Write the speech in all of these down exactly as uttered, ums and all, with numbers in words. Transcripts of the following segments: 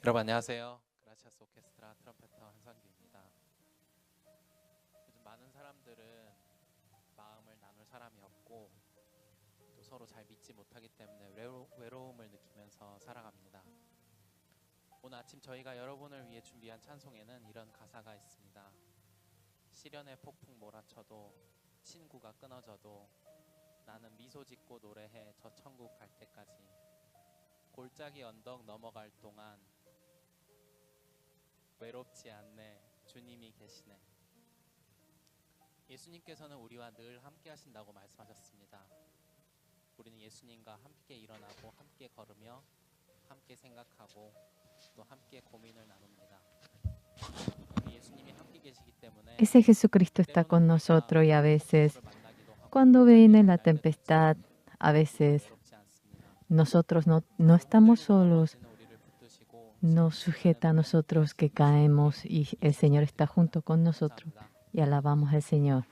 여러분 안녕하세요. 그라시아스 오케스트라 트럼펫터 한상규입니다. 요즘 많은 사람들은 마음을 나눌 사람이 없고 또 서로 잘 믿지 못하기 때문에 외로, 외로움을 느끼면서 살아갑니다. 오늘 아침 저희가 여러분을 위해 준비한 찬송에는 이런 가사가 있습니다. 시련의 폭풍 몰아쳐도, 친구가 끊어져도, 나는 미소 짓고 노래해 저 천국 갈 때까지. 골짜기 언덕 넘어갈 동안, 외롭지 않네, 주님이 계시네. 예수님께서는 우리와 늘 함께 하신다고 말씀하셨습니다. 우리는 예수님과 함께 일어나고, 함께 걸으며, 함께 생각하고, 또 함께 고민을 나눕니다. 우리 예수님이 함께 계시기 때문에 Ese Jesucristo está con nosotros y a veces, cuando viene la tempestad, a veces nosotros no, no estamos solos. Nos sujeta a nosotros que caemos y el Señor está junto con nosotros. Y alabamos al Señor.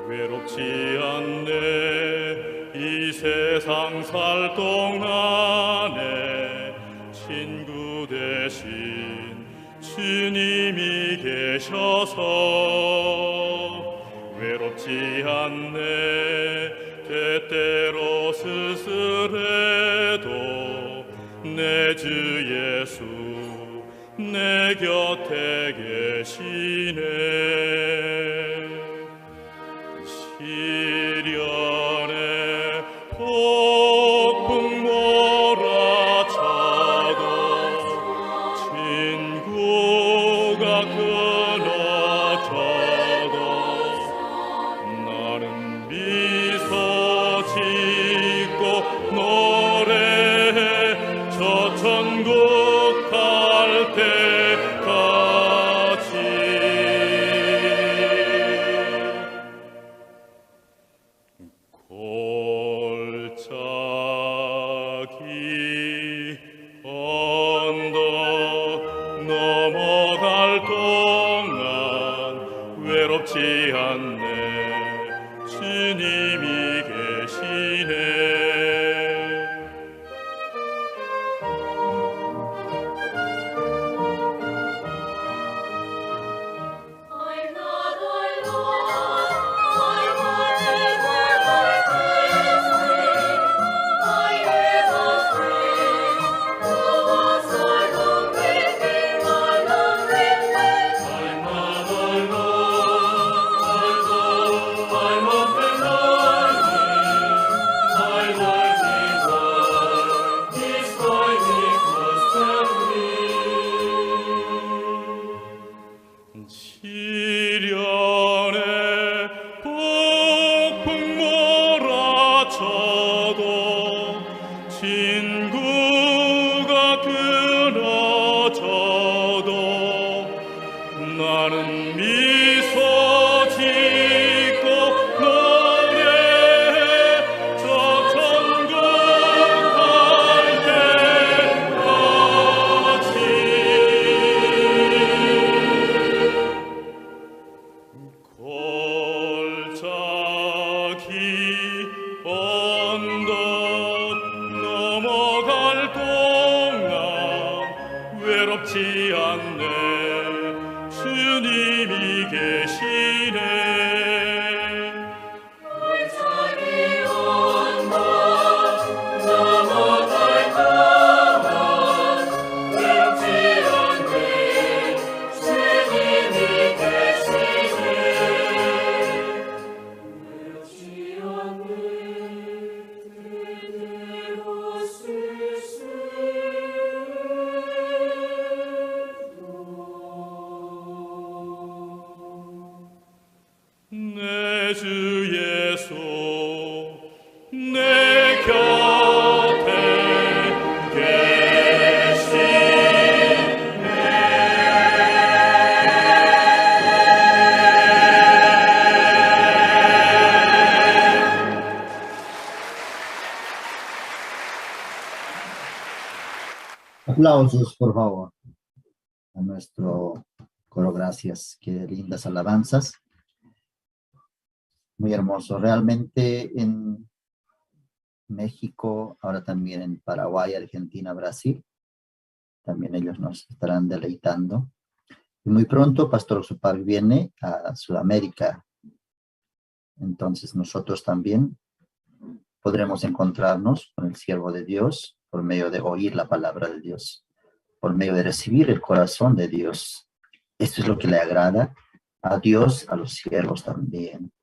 외롭지 않네. 이 세상 살 동안에 친구 대신 주님이 계셔서, 외롭지 않네. 때때로 쓸쓸해도 내 주 예수 내 곁에 계시네. 시련의 폭풍 몰아쳐도, 친구가 끊어져도, 나는 미소 짓고 노래해 저 천국 갈 때까지. 골짜기 언덕 넘어갈 동안, 외롭지 않네. 주님이 계시네. 시련의 폭풍 몰아쳐도, 친구가 끊어져도, 나는 미소 짓고 노래해 저 천국 갈 때까지. 골짜기 언덕 넘어갈 동안, 외롭지 않네. 주님이 계시네. 내 주 예수 내 곁에 계시네. Aplausos, por favor, a nuestro coro. Gracias. Qué lindas alabanzas. Muy hermoso. Realmente en México, ahora también en Paraguay, Argentina, Brasil, también ellos nos estarán deleitando. Y muy pronto Pastor Oxopark viene a Sudamérica. Entonces nosotros también podremos encontrarnos con el siervo de Dios por medio de oír la palabra de Dios, por medio de recibir el corazón de Dios. Esto es lo que le agrada a Dios, a los siervos también.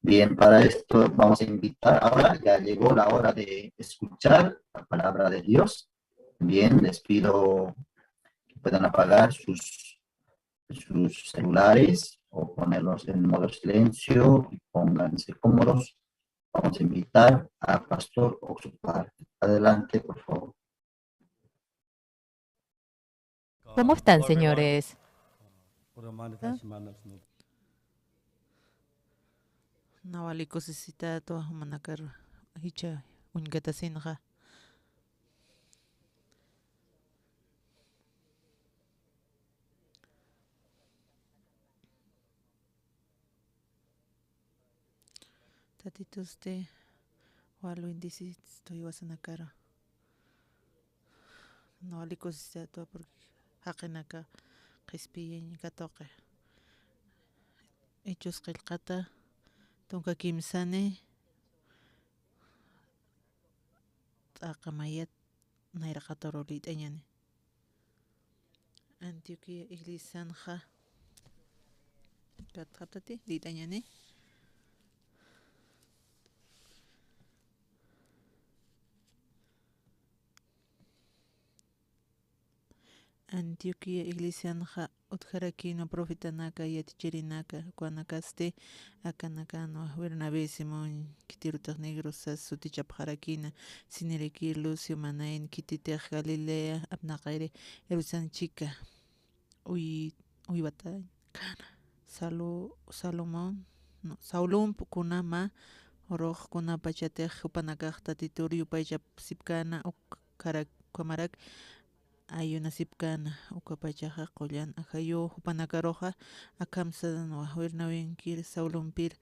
Bien, para esto vamos a invitar, ahora ya llegó la hora de escuchar la palabra de Dios. Bien, les pido que puedan apagar sus, sus celulares o ponerlos en modo silencio y pónganse cómodos. Vamos a invitar a Pastor Oxopark. Adelante, por favor. ¿Cómo están, señores? Nawalikusisitätwa jumanakar jichha uñkatasinxa. Tatitusti wal bendicistu jiwasanakaru. Nawalikusisitätwa porque jaqinaka qhispiyañ katuqi. Hechos qillqata tunka kimsani t'aqa mayat nayraqataru lït'añani. Antioquía iglesianxa katxaptati lït'añani. Antioquía iglesianxa utjarakïnwa profetanaka, yatichirinaka, ukanakasti akanakanwa Bernabé, Simón, khitirutix Nigrosas sutichapxarakïna, sinirakïr Lucio, Manaén, khititix Galilea apnaqiri, Jerusalén chika, uy-, uywatañ, Salu-, Salomón, no, Saulump kuna mä urux kunapachatix jupanakax Tatitur yupaychapsipkäna, uk-, kharak-, ukhamarak ayunasipkäna, ukapachaxa qullan ajayuw jupanakaruxa akham saranwa, Bernabénkir Saulompir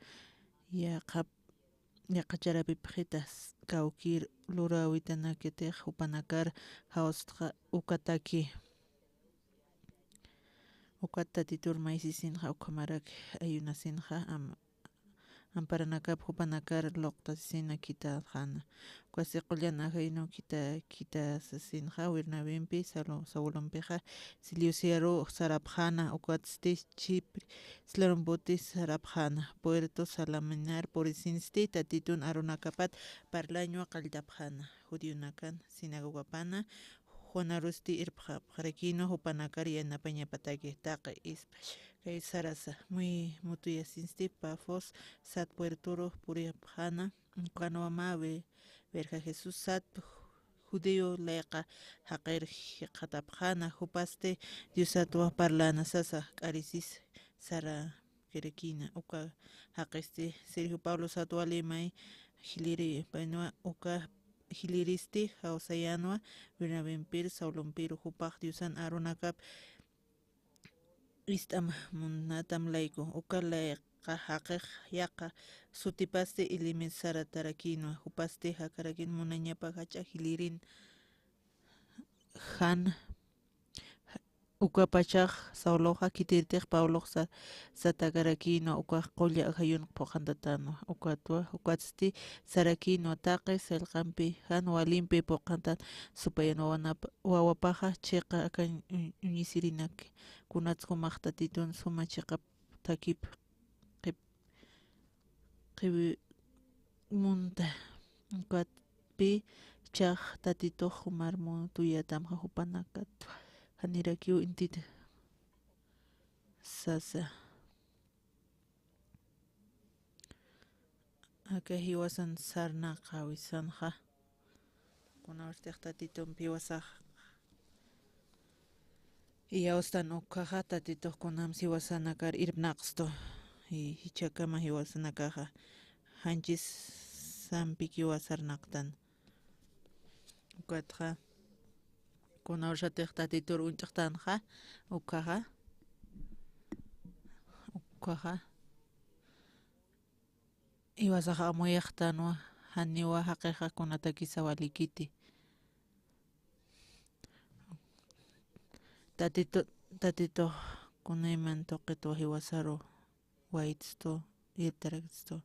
yaqhap-, yaqhacharapipxita, kawkïr luräwitanakatix jupanakar jawstxa ukataki. Ukat Tatitur maysisinxa ukhamarak ayunasinxa, am-, amparanakap jupanakar luqtasisina khithaxäna. Ukasti qullan ajayunw khitha-, khithasasinxa Bernabémpi, Salu-, Saulompixa Seleuciaru sarapxäna, ukatsti Chipre islarumputi sarapxäna. Puerto Salaminar purisinsti Tatitun arunakapat parlañwa qalltapxäna. Judionakan sinagogapana Juanarusti irpxapxarakïnwa jupanakar yanapañapataki. Taqi ispa kay sarasa, muy mutuyasinsti Pafos sat puertoru puripxäna, ukanwa mä Be-, Berja Jesús sat judío layqa jaqir jikxatapxäna, jupasti Diosatwa parläna sasa k'arisis sara kirakïna. Uka jaqisti Sergio Pablo sat wali may jiliri, paynwa uka jiliristi jawsayänwa Bernabémpir Saulompir, jupax Diosan arunakap ist'am munatam layku. Uka layqa jaqix yaqha sutipasti Elimas saratarakïnwa, jupasti jakarakïn munañapa jach'a jilirin jan. Ukapachax Sauloxa khitirtix Pablox sa-, satakarakïnwa, ukax qulla ajayun phuqhantatänwa. Ukatwa, ukatsti sarakïnwa, taqi sallqampi jan walimpi phuqhantan supayan wawanap-, wawapaxa chiqa akañ uñ-, uñisirinak. Kunats jumax Tatitun suma chiqaptakip qhip-, qhiwi munta. Ukatpi chax Tatitux jumar mutuyatamxa jupanakat, janirakiw intita sasa. Aka jiwasan sarnaqäwisanxa. Kunawstix Tatitump jiwasax iyawstan ukhaxa, Tatitux kunams jiwasanakar irpnaqstu, y jichhakama jiwasanakaxa janchis sampikiwa sarnaqtan. Ukatxa Kunawsatix Tatitur uñch'xtanxa, ukkhaxa, ukkhaxa, iwasax amuyxtanwa, janiwa jaqixa kunatakisa walikiti. Tatitu, Tatitux kunayman tuqitwa jiwasaru waytstu, irptarakstu,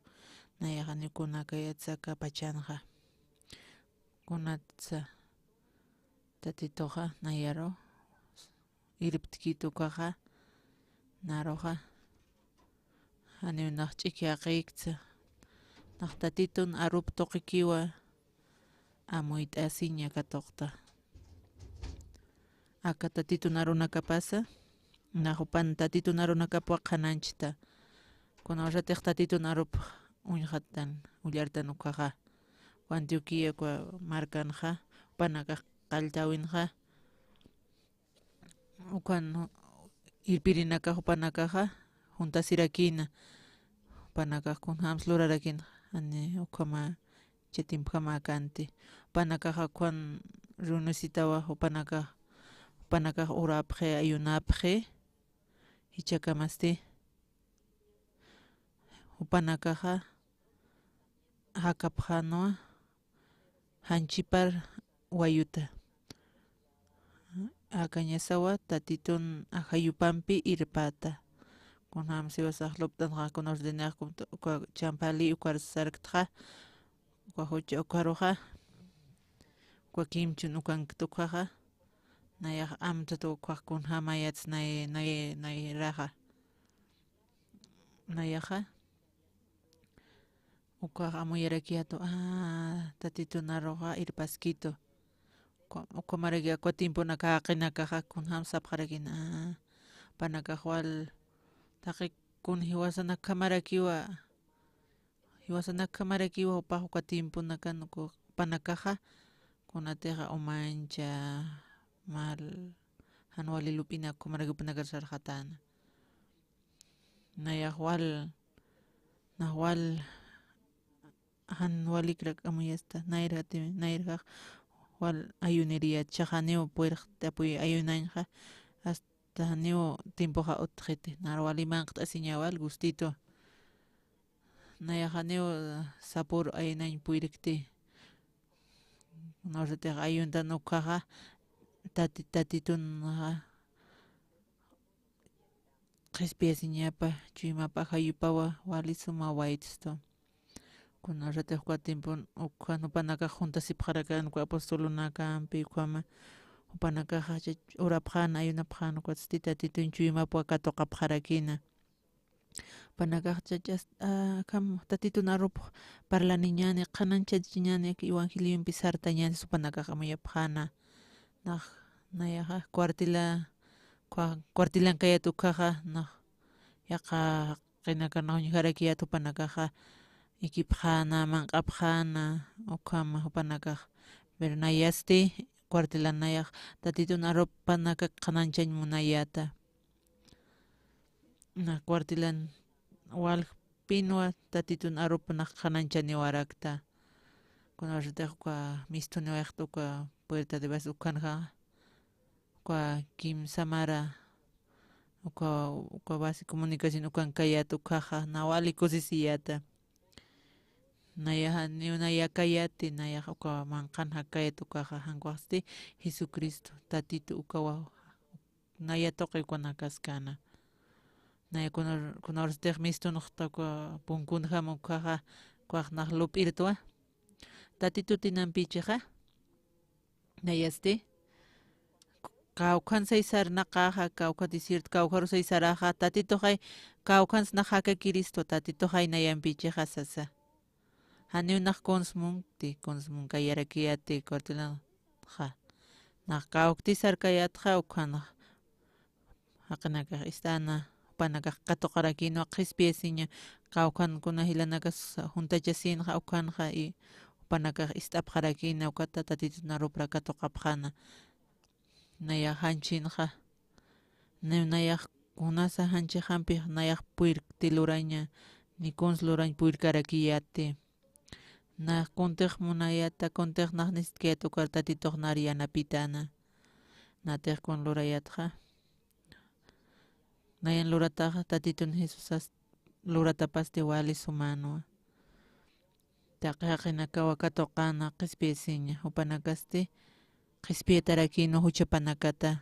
nayaxa janiw kunakayatsa aka pachanxa. Kunatsa Tatituxa nayaru irptkit ukaxa, naruxa janiw nax ch'iki jaqiktsa, nax Tatitun arup tuqikiwa amuyt'asiña katuqta. Aka Tatitun arunakapasa, nax jupan Tatitun arunakapwa qhananchta. Kunawsatix Tatitun arup uñxattan, ullartan ukkhaxa. Antioquía uka markanxa, jupanakax qalltäwinxa, ukan irpirinakax jupanakaxa juntasirakïna, jupanakax kunjams lurarakïna, jani ukhama, icha timpjamakanti. Jupanakaxa ukan reunirïtawa, jupanakax, jupanakax urapxi, ayunapxi, jichhakamasti. Jupanakaxa jakapxänwa janchipar wayuta. Akañasawa Tatitun ajayupampi irpäta. Kunjams iwasax lup'tanxa, kunawsatix nayax uka champali ukar sarktxa, uka jucha ukaruxa, uka kimchhun ukankta ukkhaxa, nayax amtata ukkhax kunjämayats nay, nay, nayraxa. Nayaxa, ukkhax amuyarakiyätwa, a, Tatitun aruxa irpaskitu. Uka, ukhamarakiwa uka tiemponaka jaqinakaxa kunjams sapxarakïna, a, jupanakax wal taqi kun jiwasanakjamarakiwa, jiwasanakjamarakiwa jupax uka tiemponakan, uka jupanakaxa, kunatixa umañcha, mal, jan wali lup'inak ukhamarakiw jupanakar sarxatäna. Nayax wal, nax wal jan walikrak amuyasta, nayrjatï, nayrjax wal ayuniriyät, jichhax janiw puyrxtapuy ayunañxa, hasta janiw tiempoxa utjiti, nar wali manq't'asiñawa, gustitwa. Nayax janiw sapür ayunañ puyrkti. Kunawsatix ayuntan ukkhaxa, Tati, Tatitunxa qhispiyasiñapa, chuymapa ajayupawa, wali suma waytstu. Kunawsatix uka tiempon ukkhan jupanakax juntasipxarakan uka apostolunakampi, ukhama jupanakaxa chach urapxäna, ayunapxäna, ukatsti Tatitun chuymapwa katuqapxarakïna. Jupanakax chachas, a, akham Tatitun arup parlaniñäni, qhananchachiñäni, aka evangeliompi sartañäni, jupanakax amuyapxäna. Nax, nayaxa cuartela, cua, cuartelan kayät ukkhaxa, nax yaqha jaqinakar nax uñjarakiyät jupanakaxa, ikipxäna, manq'apxäna, ukhama jupanakax. Pero nayasti, cuartelan nayax, Tatitun arup jupanaka qhananchañ munayäta. Nax cuartelan waljpinwa Tatitun arup nax qhananchaniwarakta. Kunawsatix uka mistuniwayxt uka Puerta de Paz ukhanxa, uka kimsa mara, uka, uka base comunicación ukan kayät ukkhaxa, nax wali kusisiyäta. Nayax janiw naya kayäti, nayax uka manqhan jakayät ukkhaxa, jan ukaxsti Jesucristo, Tatitu ukawa, naya tuqi ukanakaskäna. Naya kuna, kunawsatix mistunxta uka punkunjam ukkhaxa, ukax nax lup'irtwa. Tatitutinampichixa, nayasti, kawkhan saysarnaqaxa, kawkha desierto, kawkharusay saraxa, Tatituxay, kawkhansa nax jakakiristwa, Tatituxay nayampichixa sasa. Janiw nax kuns munkti, kuns munkayarakiyäti cuartelanxa. Nax kawkti sarkayätxa, ukhanxa jaqinakax ist'äna, jupanakax katuqarakïnwa qhispiyasiña, kawkhan kuna jilanakas juntachasinxa, ukhanxa, y jupanakax ist'apxarakïna, ukata Tatitun arupra katuqapxäna. Nayax janchinxa, na, nayax kunasa janchixampix nayax puyrkti luraña, ni kuns lurañ puyrkarakiyäti. Nax kuntix munayäta, kuntix nax necesitkayät ukar Tatitux nar yanapitäna. Natix kun lurayatxa. Nayan lurataxa, Tatitun Jesusas luratapasti wali sumänwa. Taqi jaqinakawa katuqäna qhispiyasiña, jupanakasti qhispiyatarakïnwa juchapanakata.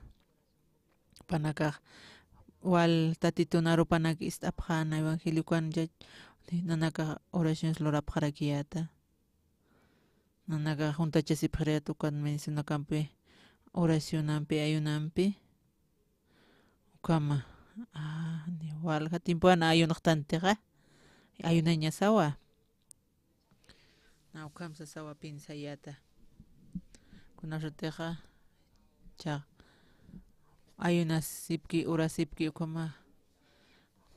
Jupanakax wal Tatitun arupanak ist'apxäna evangeliokan, nanakax oraciones lurapxarakiyäta. Nanakax juntachasipxirayät ukan mencionakampi, oracionampi, ayunampi. Ukhama, ah, ni walja tiempoan ayunxtantixa, ayunañasawa. Na ukham sasawa piensayäta. Kunasatixa, cha, ayunasipki, orasipki, ukhama,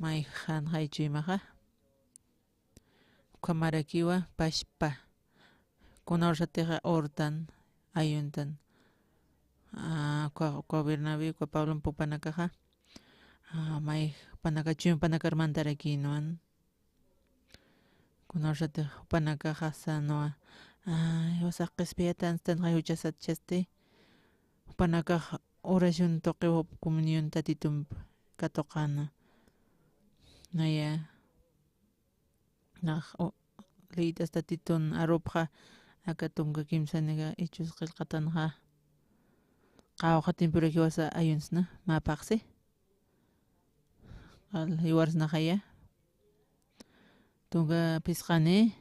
mayjanxay chuymaxa. Ukhamarakiwa pachpa. Kunawsatixa ortan, ayuntan. Ah, ukha, ukha Bernabé, ukha Pablompi jupanakaxa, ah, mayjpanaka, chuymapanakar mantarakïnwan. Kunawsatix jupanakaxa sänwa, ah, jiwasax qhispiyatan, stan jay juchasat chasti. Jupanakax oración tuqiw jup comunión Tatitump katuqäna. Naya. Nax, o, leyt'as Tatitun arupxa, aka tunka kimsanika Hechos qillqatanxa. Qawqha tiempora jiwasa ayunsna, mä phaxsi. Qal jiwarsnaxaya. Tunka phisqani,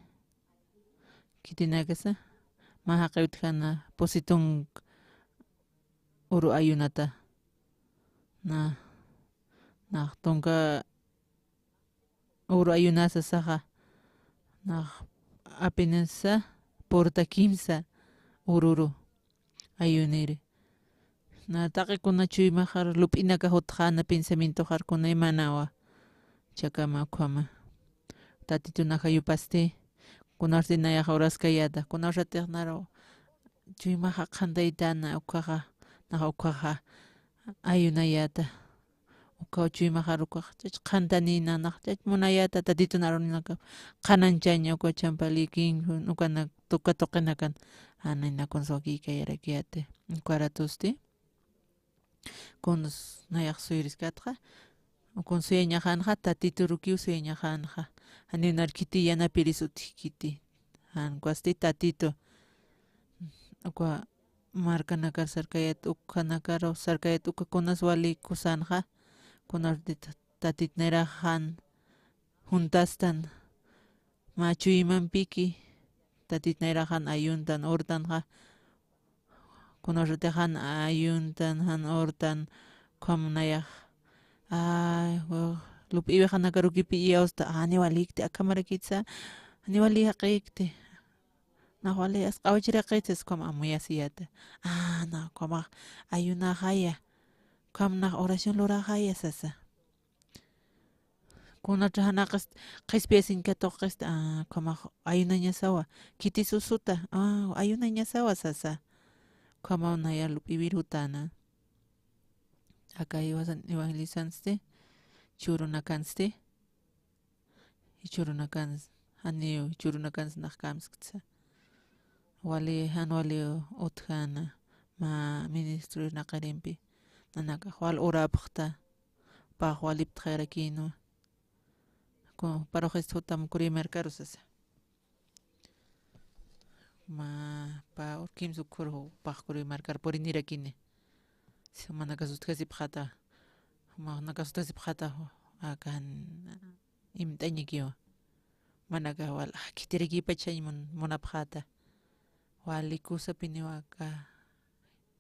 khitinakasa, mä jaqi utjana, pusi tunka uru ayunata. Na, nax tunka uru ayunasa sasaxa, nax apinasa purta kimsa ururu ayuniri. Na taqi kuna chuymaxar lup'inaka jutxäna pensamientoxar, kuna imanawa chakama ukhama. Tatitun ajayupasti, kunarti nayax oraskayäta, kunarsatix naraw chuymaxa qhantaytäna, ukhaxa, nax ukhaxa ayunayäta. Uka chuymaxar ukax, chach qhantanïna, nax chach munayäta, Tatitun aruninaka qhanañchaña, uka champalikin, ukanak tuka tuqinakan, anina kunsa wakïkayarakiyäti. Ukaratusti, kuns nayax suyiriskatxa, kun suyañaxänxa, Tatiturukiw suyañaxänxa, janiw nar khiti yanapiris utjkiti, jan ukwasti Tatitu, uka markanakar sarkayät, ukhanakar sarkayät, uka kunas wali kusänxa, kunar Tatit, Tatit nayraxan juntastan, mä chuymampiki, Tatit nayraxan ayuntan, ortanxa, kunarsatix jan ayuntan, jan ortan, ukham nayax, ay, lup'iwixanakarukipi iyawsta, janiw walïkti, akhamarakïtsa, janiw walï jaqïkti. Nax wali, as q'awachiraqïtsa, ukham amuyasiyäta. Ah, nax ukhamax ayunaxaya, ukham nax oración luraxaya sasa. Kunatsa janaqis qhispiyasiñ katuqista, ah, ukhamax ayunañasawa, khitis usuta, ah, ayunañasawa sasa. Ukhamaw naya lup'iwir jutäna. Aka jiwasan evangelizansti, jichhürunakansti, jichhürunakans, janiw jichhürunakans nax kamsktsa. Wali, jan wali utjäna, mä ministro naqirimpi, nanakax wal urapxta, jupax waliptxayarakïnwa. Ku, juparuxist jutam Curimarcaru sasa. Mä, pä ur kimsa ukhur jupax Curimarcar purinirakini. Jumanakax utjasipxäta, jumanakax utjasipxäta, aka jan imt'añakiwa. Jumanakax wal, ah, khitirakïpachañ mun, munapxäta. Wali kusapiniwa aka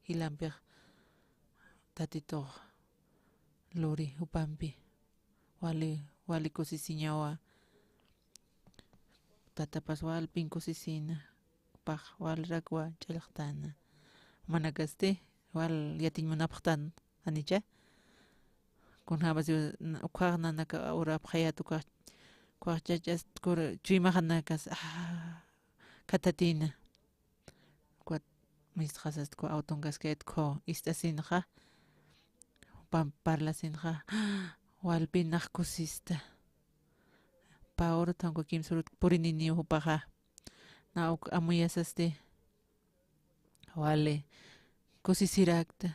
jilampix Tatitux luri jupampi. Wali, wali kusisiñawa. Tatapas walpin kusisina. Jupax walrakwa ch'allxtäna. Jumanakasti wal yatiñ munapxtan, janicha. Kunjämas ukkhax nanaka urapxayät ukkhax, ukkhax chach'ast kur chuymaxanakas, ah, katatina. Ukat mistxasast ukkhaw awtunkaskayät ukkhaw ist'asinxa, pam, parlasinxa, walpin nax kusista. Pä urut jan uka kimsa urut purininiw jupaxa. Na uk amuyasasti, wali kusisirakta.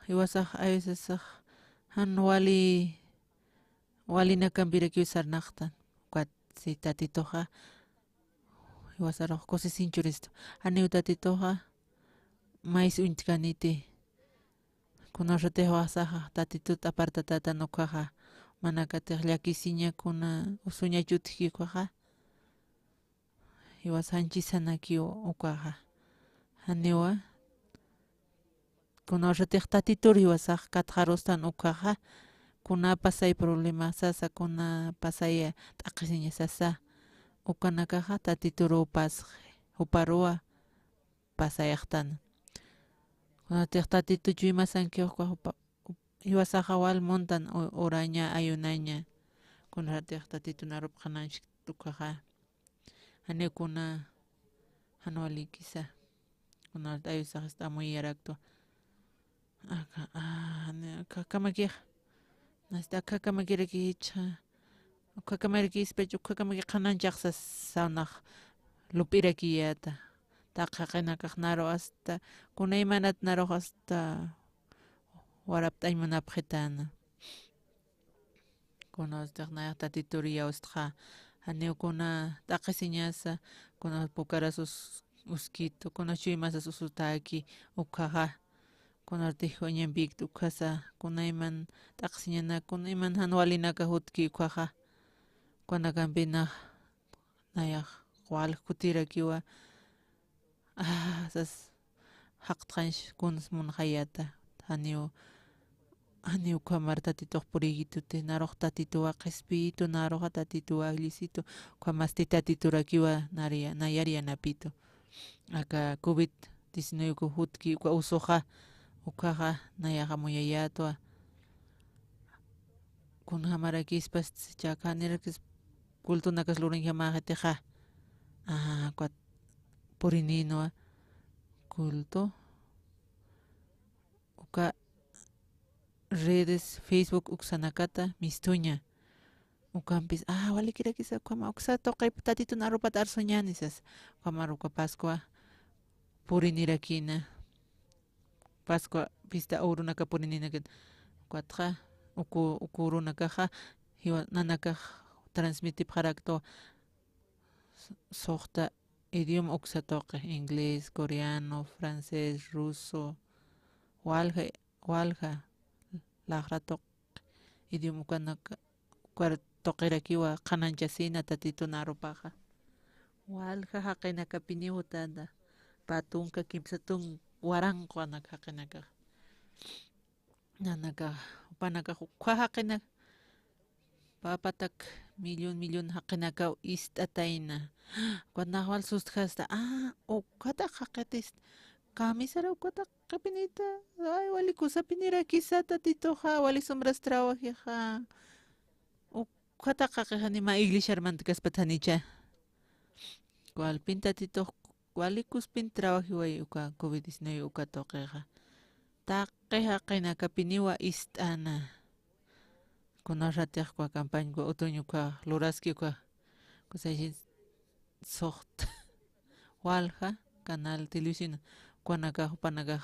Jiwasax a veces jan wali, walinakampirakiw sarnaqtan. Ukat si Tatituxa jiwasarux kusisinchuristu. Janiw Tatituxa maysa uñtkaniti. Kunawsatix jiwasaxa Tatitut apartatätan ukhaxa, manakatix llakisiña kuna usuñach utjki ukhaxa. Jiwas janchisanakiw ukaxa. Janiwa, kunawsatix Tatitur jiwasax katxarustan ukaxa, kuna pasay problema sasa, kuna pasay t'aqhisiña sasa, ukanakaxa Tatituruw pasxi, juparuwa pasayaxtan. Kunatix Tatitu chuymasankix ukax jupa, jiwasaxa wal muntan u-, uraña, ayunaña. Kunatix Tatitun arup qhanañchki ukaxa. Janiw kuna jan walikisa. Kuna ayusaxista amuyaraktu. Aka, ah, jani, aka, akamakix. Nasta aka, akamakirakicha. Uka, akamakirakispach, uka, akamaki qhanañchaxsa sawnax lupirakiyäta. Taqi jaqinakax naru asta, kunaymanat narux asta warapt'añ munapxitäna. Kunawstix nayax Tatitur iyawstxa, janiw kuna t'aqhisiñasa, kuna pukaras us-, uskitu, kuna chuymasas usutäki ukhaxa, kunartix uñampiktu ukhasa, kunayman t'aqhisiñanak, kunayman jan walinaka jutki ukhaxa, ukanakampinx nayax wal kutirakiwa, ah, sas jaqtxañs kuns munxayäta, janiw, janiw ukhamar Tatitux puriyituti, narux Tatituwa qhispiyitu, naruxa Tatituwa agllisitu, ukhamasti Tatiturakiwa nayar ya-, nayar yanapitu. Aka covid diecinueve uka jutki, uka usuxa, ukhaxa, nayax amuyayätwa. Kunjamarakispas chakanirakis cultonakas lurañjamäxitixa. Ah, ukat purininwa culto. Uka redes, Facebook uksanakata mistuña. Ukampis, ah, walikirakisa, ukhama, uksa tuqi Tatitun arupat arsuñäni sas. Ukhamar uka Pascua purinirakïna. Pascua fiesta urunaka purininakit. Ukatxa, uku, uku urunakaxa, jiwa nanakax transmitipxaraktu s-, suxta idioma uksa tuqi, inglés, coreano, francés, ruso, walja, walja, laxra tuqi idioma ukanaka, ukar tuqirakiwa qhanañchasina Tatitun arupaxa. Walja jaqinakapiniw jutana, pä tunka, kimsa tunka waranqanak jaqinakax. Nanakax, jupanakax ukkha jaqinak, pä patak millón millón jaqinakaw ist'atayna. Ukat nax wal sustjasta, ah, ukkhataq jaqitist, kamisara ukkhataq qhipinita, ay, wali kusapinirakisa Tatituxa, wali sombras trabajixa. Ukkhataq jaqixani mä iglesiar mantakaspat janicha. Walpin Tatitux wali kuspin trabajiway uka covid diecinueve uka tuqixa. Taqi jaqinakapiniwa ist'ana. Kunasatix uka campaña uka utuñ uka luraski uka, uka saysin suxta walja canal televisión ukanakax, jupanakax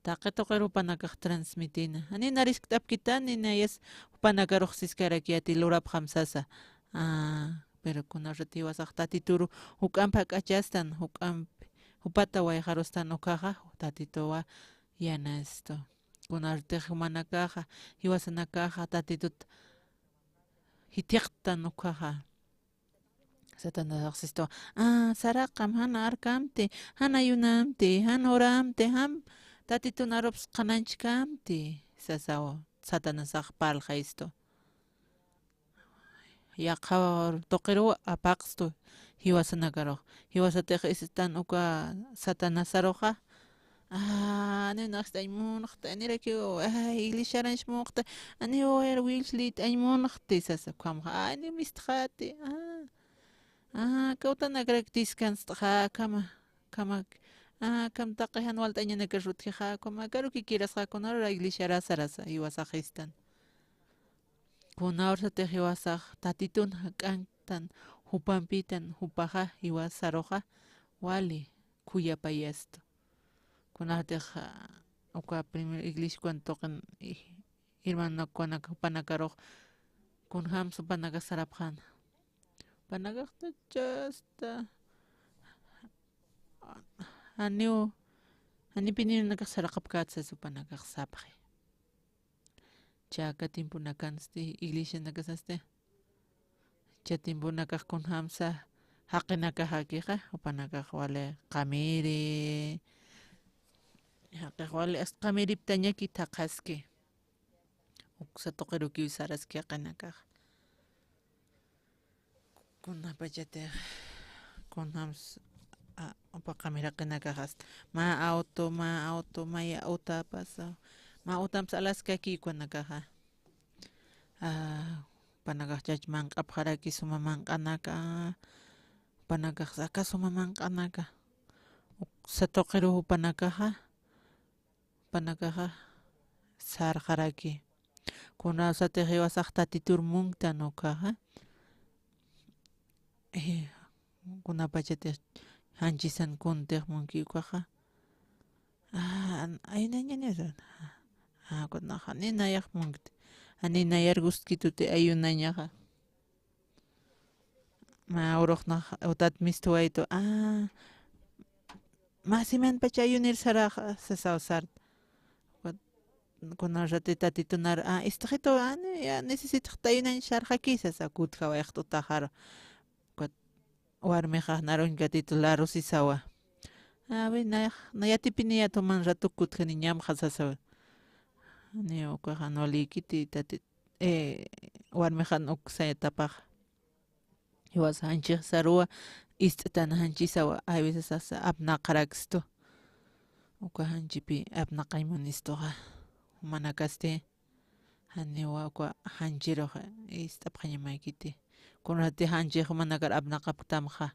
taqi tuqir jupanakax transmitina. Janiw nariskt'apkitani, nayas jupanakarux siskarakiyäti lurapxam sasa. Ah, pero kunasat jiwasax Tatituru juk'amp jak'achastan, juk'amp, jupata wayxarustan ukaxa, Tatituwa yanastu. Kunasatix jumanakaxa, jiwasanakaxa, Tatitut jithiqtan ukaxa. Satanasax sistu, ah, saraqam, jan arkamti, jan ayunamti, jan uramti, jan Tatitun arups qhanañchkamti, sasaw Satanasax parlxaystu. Yaqha tuqiruw apaqstu jiwasanakarux. Jiwasatix istan uka Satanasaruxa, ah, janiw nax ist'añ munxti, janirakiw, ay, iglesiaranch munxti, janiw wayar willi ist'añ munxti, sasa, ukhamxa, ay, janiw mistxäti, ah, ah, kawtanakarak discanstxa, ukhama, ukhama, ah, ukham taqi jan walt'añanakar utjixa, ukhama, akaruki kirasxa, kunarura iglesiara sarasa, jiwasax istan. Kunawsatix jiwasax Tatitun jak'anktan, jupampitan, jupaxa, jiwasaruxa, wali khuyapayastu. Kunatix, ah, Uka primer iglesia cuando tuqin, i-, hermanokunak jupanakarux kunjams jupanakax sarapxäna. Jupanakax chachasta janiw, janipiniw nanakax saraqapkäti sas jupanakax sapxi. Chaka tiemponakansti iglesianakasasti. Cha tiemponakax kunjamsa jaqinakaxakixa, jupanakax wali qamiri, jaqix wali asta qamiriptañaki thaqhaski. Uksa tuqirukiw saraski jaqinakax. Kunapachatix, kunjams, a, jupa qamir jaqinakax asta. Mä auto, mä auto, maya uta pasa. Mä utamsa alaskaki jupanakaxa. A, jupanakax chach manq'apxaraki suma manq'anaka, jupanakax aka suma manq'anaka. Uksa tuqiru jupanakaxa, jupanakaxa sarxaraki. Kunasatix jiwasax Tatitur munktan ukaxa. Eh, kunapachatix janchisan kuntix munki ukaxa. Ah, an-, ayunañaniw sasa. Ah, kunaxa, ni nayax munkti. Ani nayar gustkituti ayunañaxa. Mä urux nax utat mistwaytu. Ah, mä simanpacha ayunir saraxa, sasaw sart. Kuna rati Tatitunar, ah, istxitu, ah, ni, ya, necesitxt ayunañ sarxaki, sasa, kutjawayxt utaxaru. Ukat warmixax naruñ katitu larusisawa. A ver, nayax, na yatipiniyät juman ratuk kutjaniñamxa sasawa. Ni ukaxa jan walïkiti Tati, eh, warmixan uksayatapaxa. Jiwas janchix saruwa, ist'tan janchisawa, hay veces hasta apnaqarakstu. Uka janchipi apnaqañ munistuxa. Jumanakasti. Janiwa uka janchirux ist'apxañamäkiti. Kunatï janchix jumanakar apnaqapktamxa.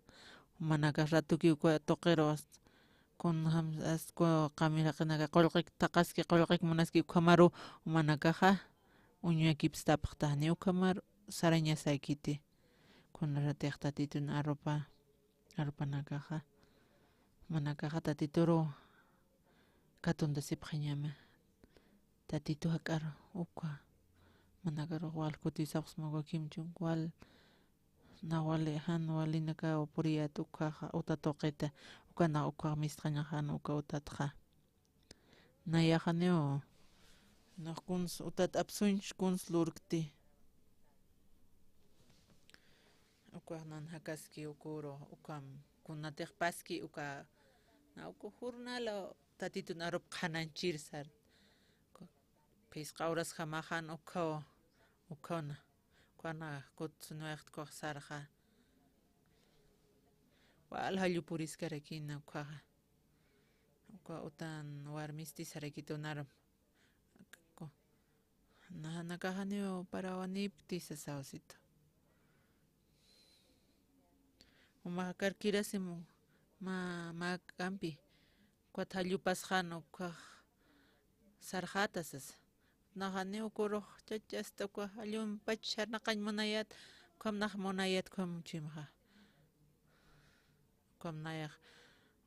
Jumanakax ratuki uka tuqirux asta. Kunjams asta uka qamir jaqinaka qullqik thaqaski, qullqik munaski ukhamaru jumanakaxa uñakipstapxta, jani ukhamaru sarañasäkiti. Kuna ratix Tatitun arropa, arropanakaxa, jumanakaxa Tatituru katuntasipxañama. Tatitu jak'ar uka, jumanakar wal kutiw sapxsma uka kimchun wal, na wali, jan walinakaw puriyät ukaxa, uta tuqita, uka nax ukax mistxañaxan uka utatxa. Nayaxaniw, nax kuns utat apsuñch kuns lurkti. Ukax nan jakaski ukuru, ukam, kunatix paski uka, na uka jurnal Tatitun arup qhanañchir sar. Ku-, phisqa urasjamaxan ukhaw, ukhawna. Ukana kutsunwayaxt ukax sarxa. Wal jallu puriskarakina ukhaxa. Uka utan warmisti sarakitunarum. Ku-, na, nakaxaniw parawanipti sasaw situ. Umax karkirasimu mä, mä kampi. Ukat jallupasxan ukax sarxäta sasa. Naxaniw ukurux chachasta uka jallumpach sarnaqañ munayät, ukham nax munayät ukham chuymaxa. Ukham nayax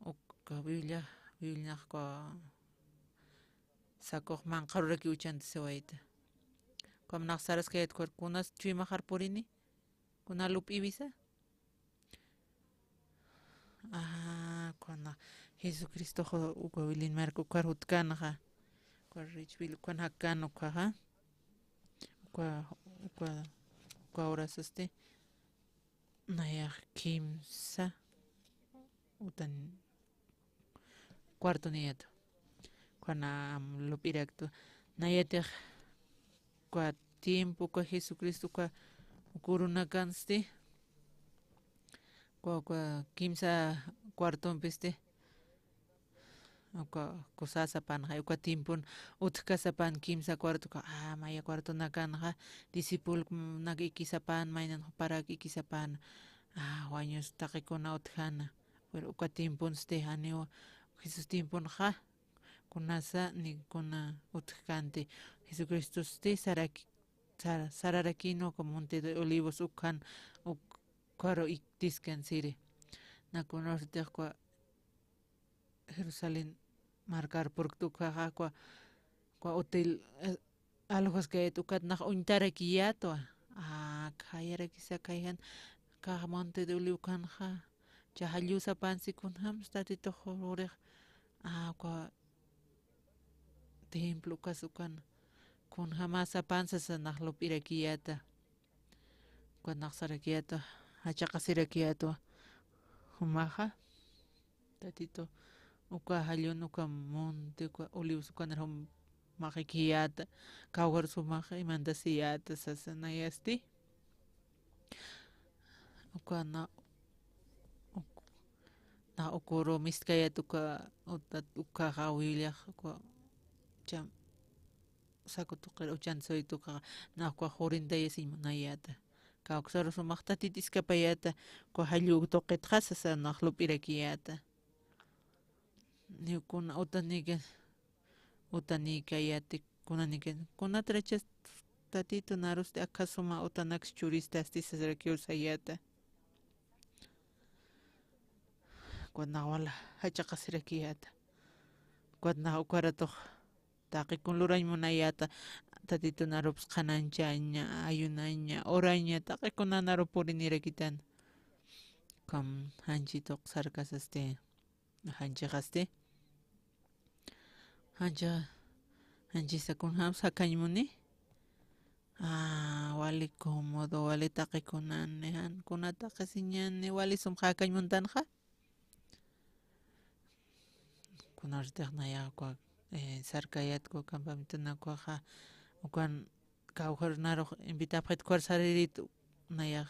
uka Biblia, Biblianax uka sakux manqharuraki uchantasiwayta. Ukham nax saraskayät ukhar kunas chuymaxar purini, kuna lup'iwisa. Ah, kuna Jesucristox uka Belén marka ukar jutkanxa. Uka richbil ukan jakkan ukaxa. Uka, uka, uka urasasti. Nayax kimsa utan cuartoniyätu. Ukan am lup'iraktu. Nayatix uka tiempo uka Jesucristo uka, uka urunakansti. Uka, uka kimsa cuartompisti. Uka kusasapan, uka tiempon utjkasapan kimsa cuarto, uka, ah, maya cuartonakanxa, discipulnak ikisapan, maynan juparak ikisapan, ah, wañus taqikuna utjana. Pero uka tiemponsti janiw, Jesús tiemponxa, kunasa ni kuna utjkanti, Jesucristosti saraki-, sar-, sararakïnwa uka Monte de Olivos ukhan, uk-, ukaru iktiskan siri. Na kunasatix uka Jerusalén markar purkta ukaxa, ukwa, ukwa util, eh, alwaskayät ukat nax uñtarakiyätwa. Ah, khayarakisa khayjan, kax Monte de Olivo ukanxa, cha jallu sapansi kunjams Tatitux urix, ah, ukwa templo ukas ukan, kunjämas sapan sasa nax lup'irakiyäta. Ukat nax sarakiyäta, jach'aqasirakiyätwa. Jumaxa, Tatitu, uka jallun, uka monte, uka Olivos ukanir jum maqikiyäta, kawkharus jumax imantasiyäta sasa nayasti. Uka na, uk-, na ukuru mistkayät uka, utat, ukaxa willax, uka cham, saku tuqir uchan suytukaxa, nax ukwa jurintayasiñ munayäta. Kawksarus jumax Tatit iskapayäta, ukwa jallu tuqitxa sasa nax lup'irakiyäta. Niw kuna utanika, utanikayäti, kunanika, kunatrachas Tatitu narusti akha suma utanaks churistasti sasarakiw sayäta. Ukat nax wal jach'aqasirakiyäta. Ukat nax ukaratux taqi kun lurañ munayäta, Tatitu narups qhanañchaña, ayunaña, oraña, taqi kuna naru purinirakitan. Ukham janchi tuq sarkasasti, janchixasti. Janchi, janchisa kunjams jakañ muni. Ah, wali cómodo, wali taqi kunani, jan kuna taqisiñani, wali sum jakañ muntanxa. Kunartix nayax ukwa, eh, sarkayät ukwa campamentonakwaxa, ukan kawkhar narux invitapxit, ukhar saririt nayax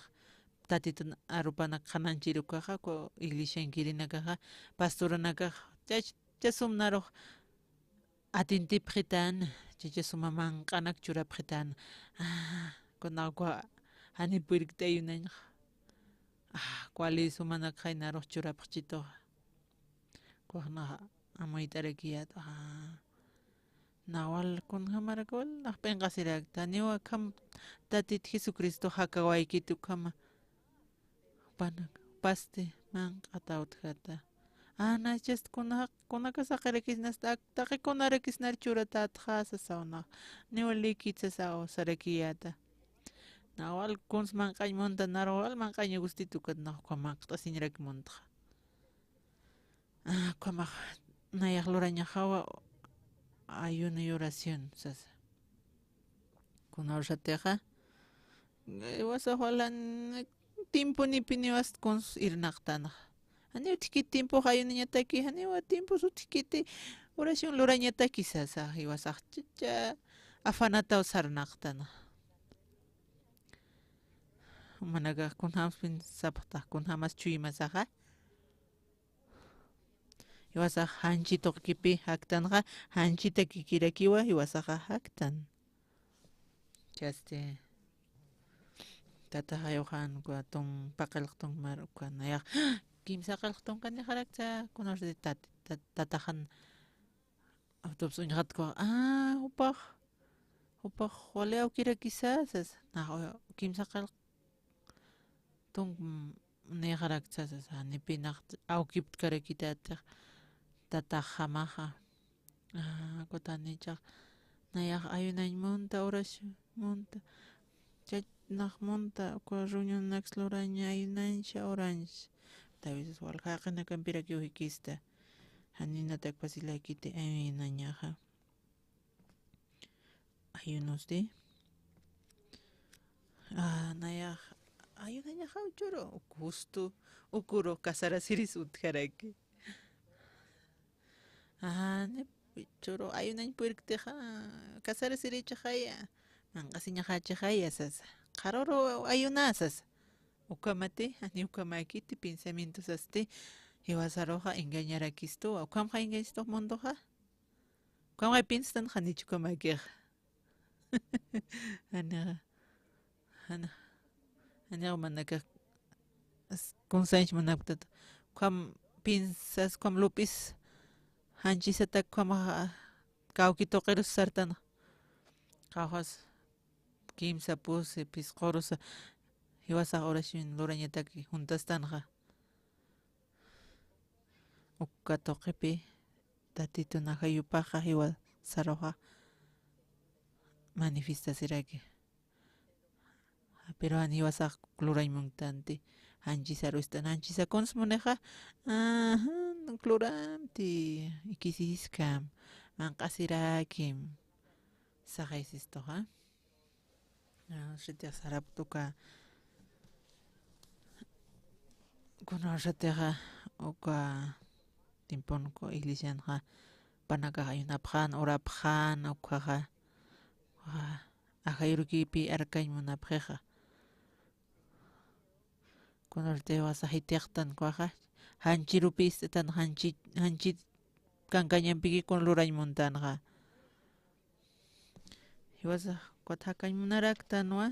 Tatitun arupanak qhanañchir ukaxa, ukwa iglesiankirinakaxa, pastoranakax, chach, chasum narux atintipxitan, chacha suma manq'anak churapxitan. Ah, kuna ukwa jani puyrkti ayunañxa. Ah, wali sumanakxay narux churapxchituxa. Ukwax nax amuyt'arakiyät. Ah, nax wal kunjamarak wal nax p'inqasirakta. Janiw akham Tatit Jesucristo jakawaykiti ukhama. Jupanak, jupasti manq'ataw utjata. Anachast kuna, kunakas jaqirakisnasta, taqi kunarakisnar churatätxa sasaw nax. Niwa likit sasaw sarakiyäta. Nax wal kuns manq'añ munta, naru wal manq'añ gustit ukat nax ukwa manq't'asiñrak muntxa. Ah, ukhamax nayax lurañaxawa ayuno y oración sasa. Kuna ursatixa, eh, jiwasax walan tiemponipiniw ast kuns irnaqtanxa. Janiw utjkiti tiempox ayunañataki, janiwa tiempos utjkiti oración lurañataki sasa, jiwasax chacha afanataw sarnaqtanxa. Jumanakax kunjams piensapxtax, kunjämas chuymasaxa. Jiwasax janchi tuqkipi jaktanxa, janchitakikirakiwa jiwasaxa jaktan. Chasti, tataxay ukan ukwa tun, paqillq tunka mar ukwa nayax, kimsa qillq tunka nixarakta, kunarsti tat-, tat-, tataxan, autobús uñxatkwa, ah, jupax, jupax wali awkirakisa sasa, nax, kimsa qillq tunka, mm, nixarakta sasa, janipï nax awkiptkarakitati tataxamaxa. Ah, kutanichax, nayax ayunañ munta, oración munta, chach nax munta, ukwa reunionaks luraña, ayunañsa, orañsa. A veces wal jaqinakampirakiw jikista, janinatak facilakiti ayunañaxa. Ayunosti. Ah, nayax ayunañaxaw churu, justu ukuru casarasiris utjaraki. Ah, ni churu ayunañ puyrktixa, casarasirichaxaya, manq'asiñaxachaxaya sasa. Qharuru ayuna sasa. Ukamati, jani ukamäkiti, pensamientos asti, jiwasaruxa engañarakistu, ukamxa engañastu munduxa. Ukamxa pienstan, janich ukamäkixa. Janixa, janixa, janixa jumanakax kunsañch munapktata. Ukham piensas, ukham lup'is, janchisatak ukhamaxa kawki tuqirus sartanxa. Qawqhas kimsa pusi phisqurusa jiwasax oración lurañataki juntastanxa. Uka tuqipi Tatitun ajayupaxa jiwasaruxa manifestasiraki. Pero jan jiwasax lurañ muntanti, janchisaru ist'an, janchisa kuns munixa, ajá, luramti, ikisiskam, manq'asirakim, saxaysistuxa. Ah, sitix sarapxta uka, kuna sitixa uka tiemponku iglesianxa, panakax ayunapxän, urapxän, ukaxa, ah, ajayurukipi arkañ munapxixa. Kuna sitixa jiwasa jithiqtan ukaxa, janchirupi ist'atan, janchi, janchi kankañampiki kun lurañ muntanxa. Jiwasa ukat jakañ munaraktanwa,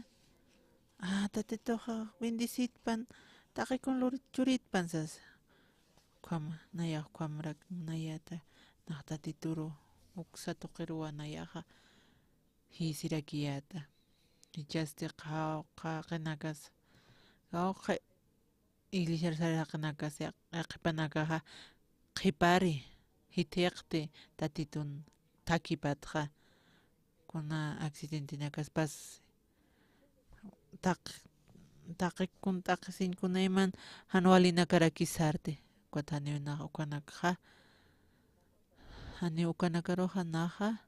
ah, Tatituxa bendecitpan, taqikun lurit churitpan sasa. Ukhama, nayax ukhamarak munayäta, nax Tatituru uksa tuqiruwa nayaxa jisirakiyäta. Jichhasti qawqha qinakas, qawqha iglesiar sari jaqinakas, yaq-, yaqhipanakaxa qhipari, jithiqti Tatitun thakipatxa, kuna accidentenakaspas taq-, taqikun t'aqhisiñ kunayman jan walinakarakis sarti, ukat janiw nax ukanakxa, janiw ukanakaruxa naxa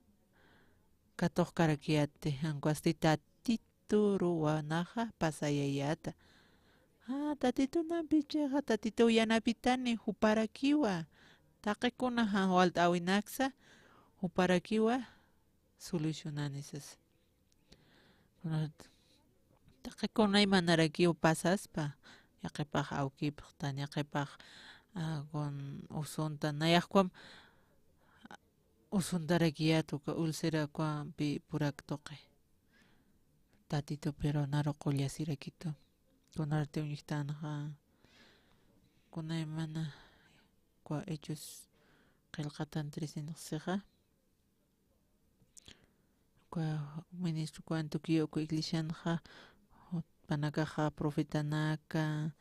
katuqkarakiyäti, jan ukhasti Tatituruwa naxa pasayayäta. Ah, Tatitunampichixa, Tatituw yanapitani, juparakiwa. Taqikuna jan walt'äwinaksa, juparakiwa solucionani sasa. Kunat, taqikuna imanarakiw pasaspa, yaqhipax awkipxtan, yaqhipax, ah, kun usuntan, nayax ukham, usuntarakiyät uka ulcera ukampi purak tuqi. Tatitu, pero naru qullasirakitu. Kunarti uñjtanxa, kunaymana, uka Hechos qillqatan trece sixa. Uka ministro uka Antioquía uka iglesianxa, jupanakaxa profetanaka,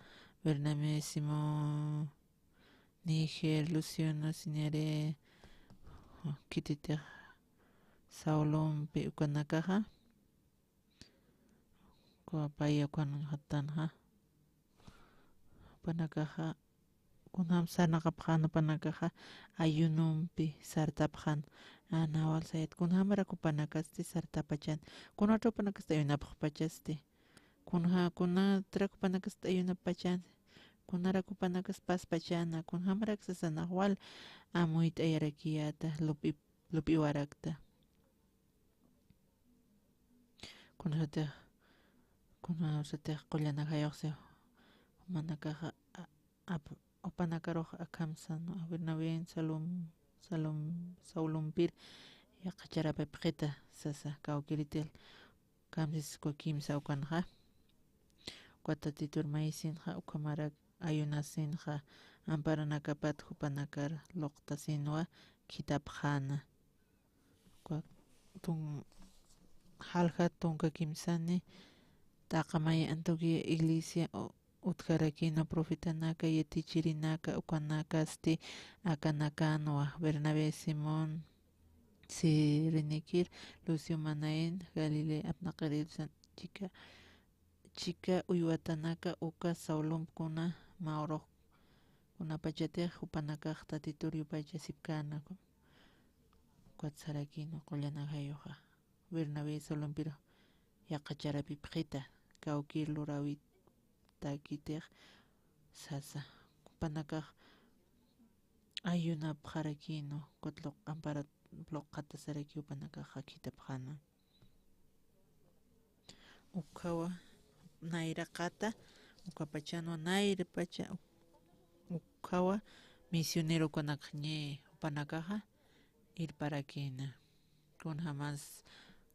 Bernabé, Simón, Niger, Luciano, Siniaré, khititix Saulompi ukanakaxa, uka paya ukan uñjtanxa, jupanakaxa, kunjam sarnaqapxän jupanakaxa, ayunompi sartapxän, a, nayax walsayät, kunjamarak jupanakasti sartapachan, kunatrak jupanakasti ayunapxpachasti. Kunja-, kunatrak jupanakasti ayunapachan, kunarak jupanakas paspachana, kunjamarak sasa nax wal amuyt'ayarakiyäta, lup'i-, lup'iwarakta. Kunasatix, kunasatix qullan ajayuxsi, jumanakaxa, a-, ap-, jupanakarux akham sänwa, Bernabén, Salom-, Salom-, Saulompir yaqhacharapipxita sasa, kawkïritil kamsis uka kimsa ukanxa. Uka Tatitur mayisinxa, ukhamarak ayunasinxa, amparanakapat jupanakar luqtasinwa khithapxäna. Uka tun-, jalja tunka kimsani t'aqha maya Antioquía iglesia u-, utjarakïnwa profetanaka, yatichirinaka, ukanakasti akanakänwa, Bernabé, Simón Cirenekir, Lucio Manaén, Galilea apnaqirirusan, chika, chika uywatanaka, uka Saulompkuna mä urux kunapachatix jupanakax Tatitur yupaychasipkänwa. Ukat sarakïnwa qullan ajayuxa, Bernabé Saulompir yaqhacharapipxita, kawkïr luräwitakitix sasa. Jupanakax ayunapxarakïnwa, ukat luq-, amparat luqhatasarakiw jupanakaxa khithapxäna. Ukhawa nayraqata, ukapachanwa nayrapacha, ukhawa misionero ukanakxñi jupanakaxa irparakïna. Kunjamas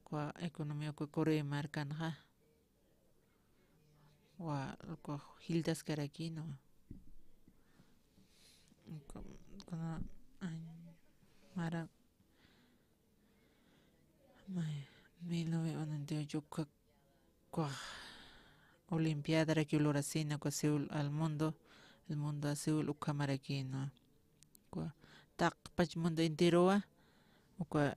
uka economía uka Corea markanxa, wa, uka jiltaskarakïnwa. Uka, kuna, ay, mara, may, mil novecientos noventa y ocho uka, uka olimpiadarakiw lurasïna, uka Seúl al mundo, el mundo a Seúl ukhamarakïnwa. Uka taqpach mundo enterowa, uka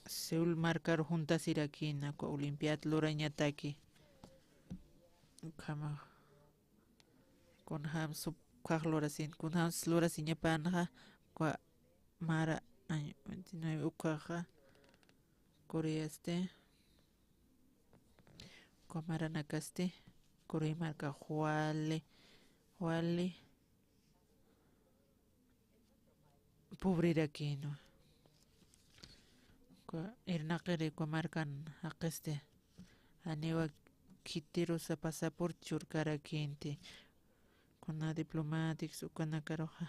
Seúl markaru juntasirakïna, uka olimpiada lurañataki. Ukhama, kunjams ukkhax lurasin, kunjams lurasiñapanxa, uka mara año veintinueve ukkhaxa, Coreasti, uka maranakasti, Corea markax wali, wali pobrerakïnwa. Uka irnaqiri uka markan jaqisti, janiwa khitirusa pasaporte churkarakïnti. Kuna diplomáticos ukanakaruxa,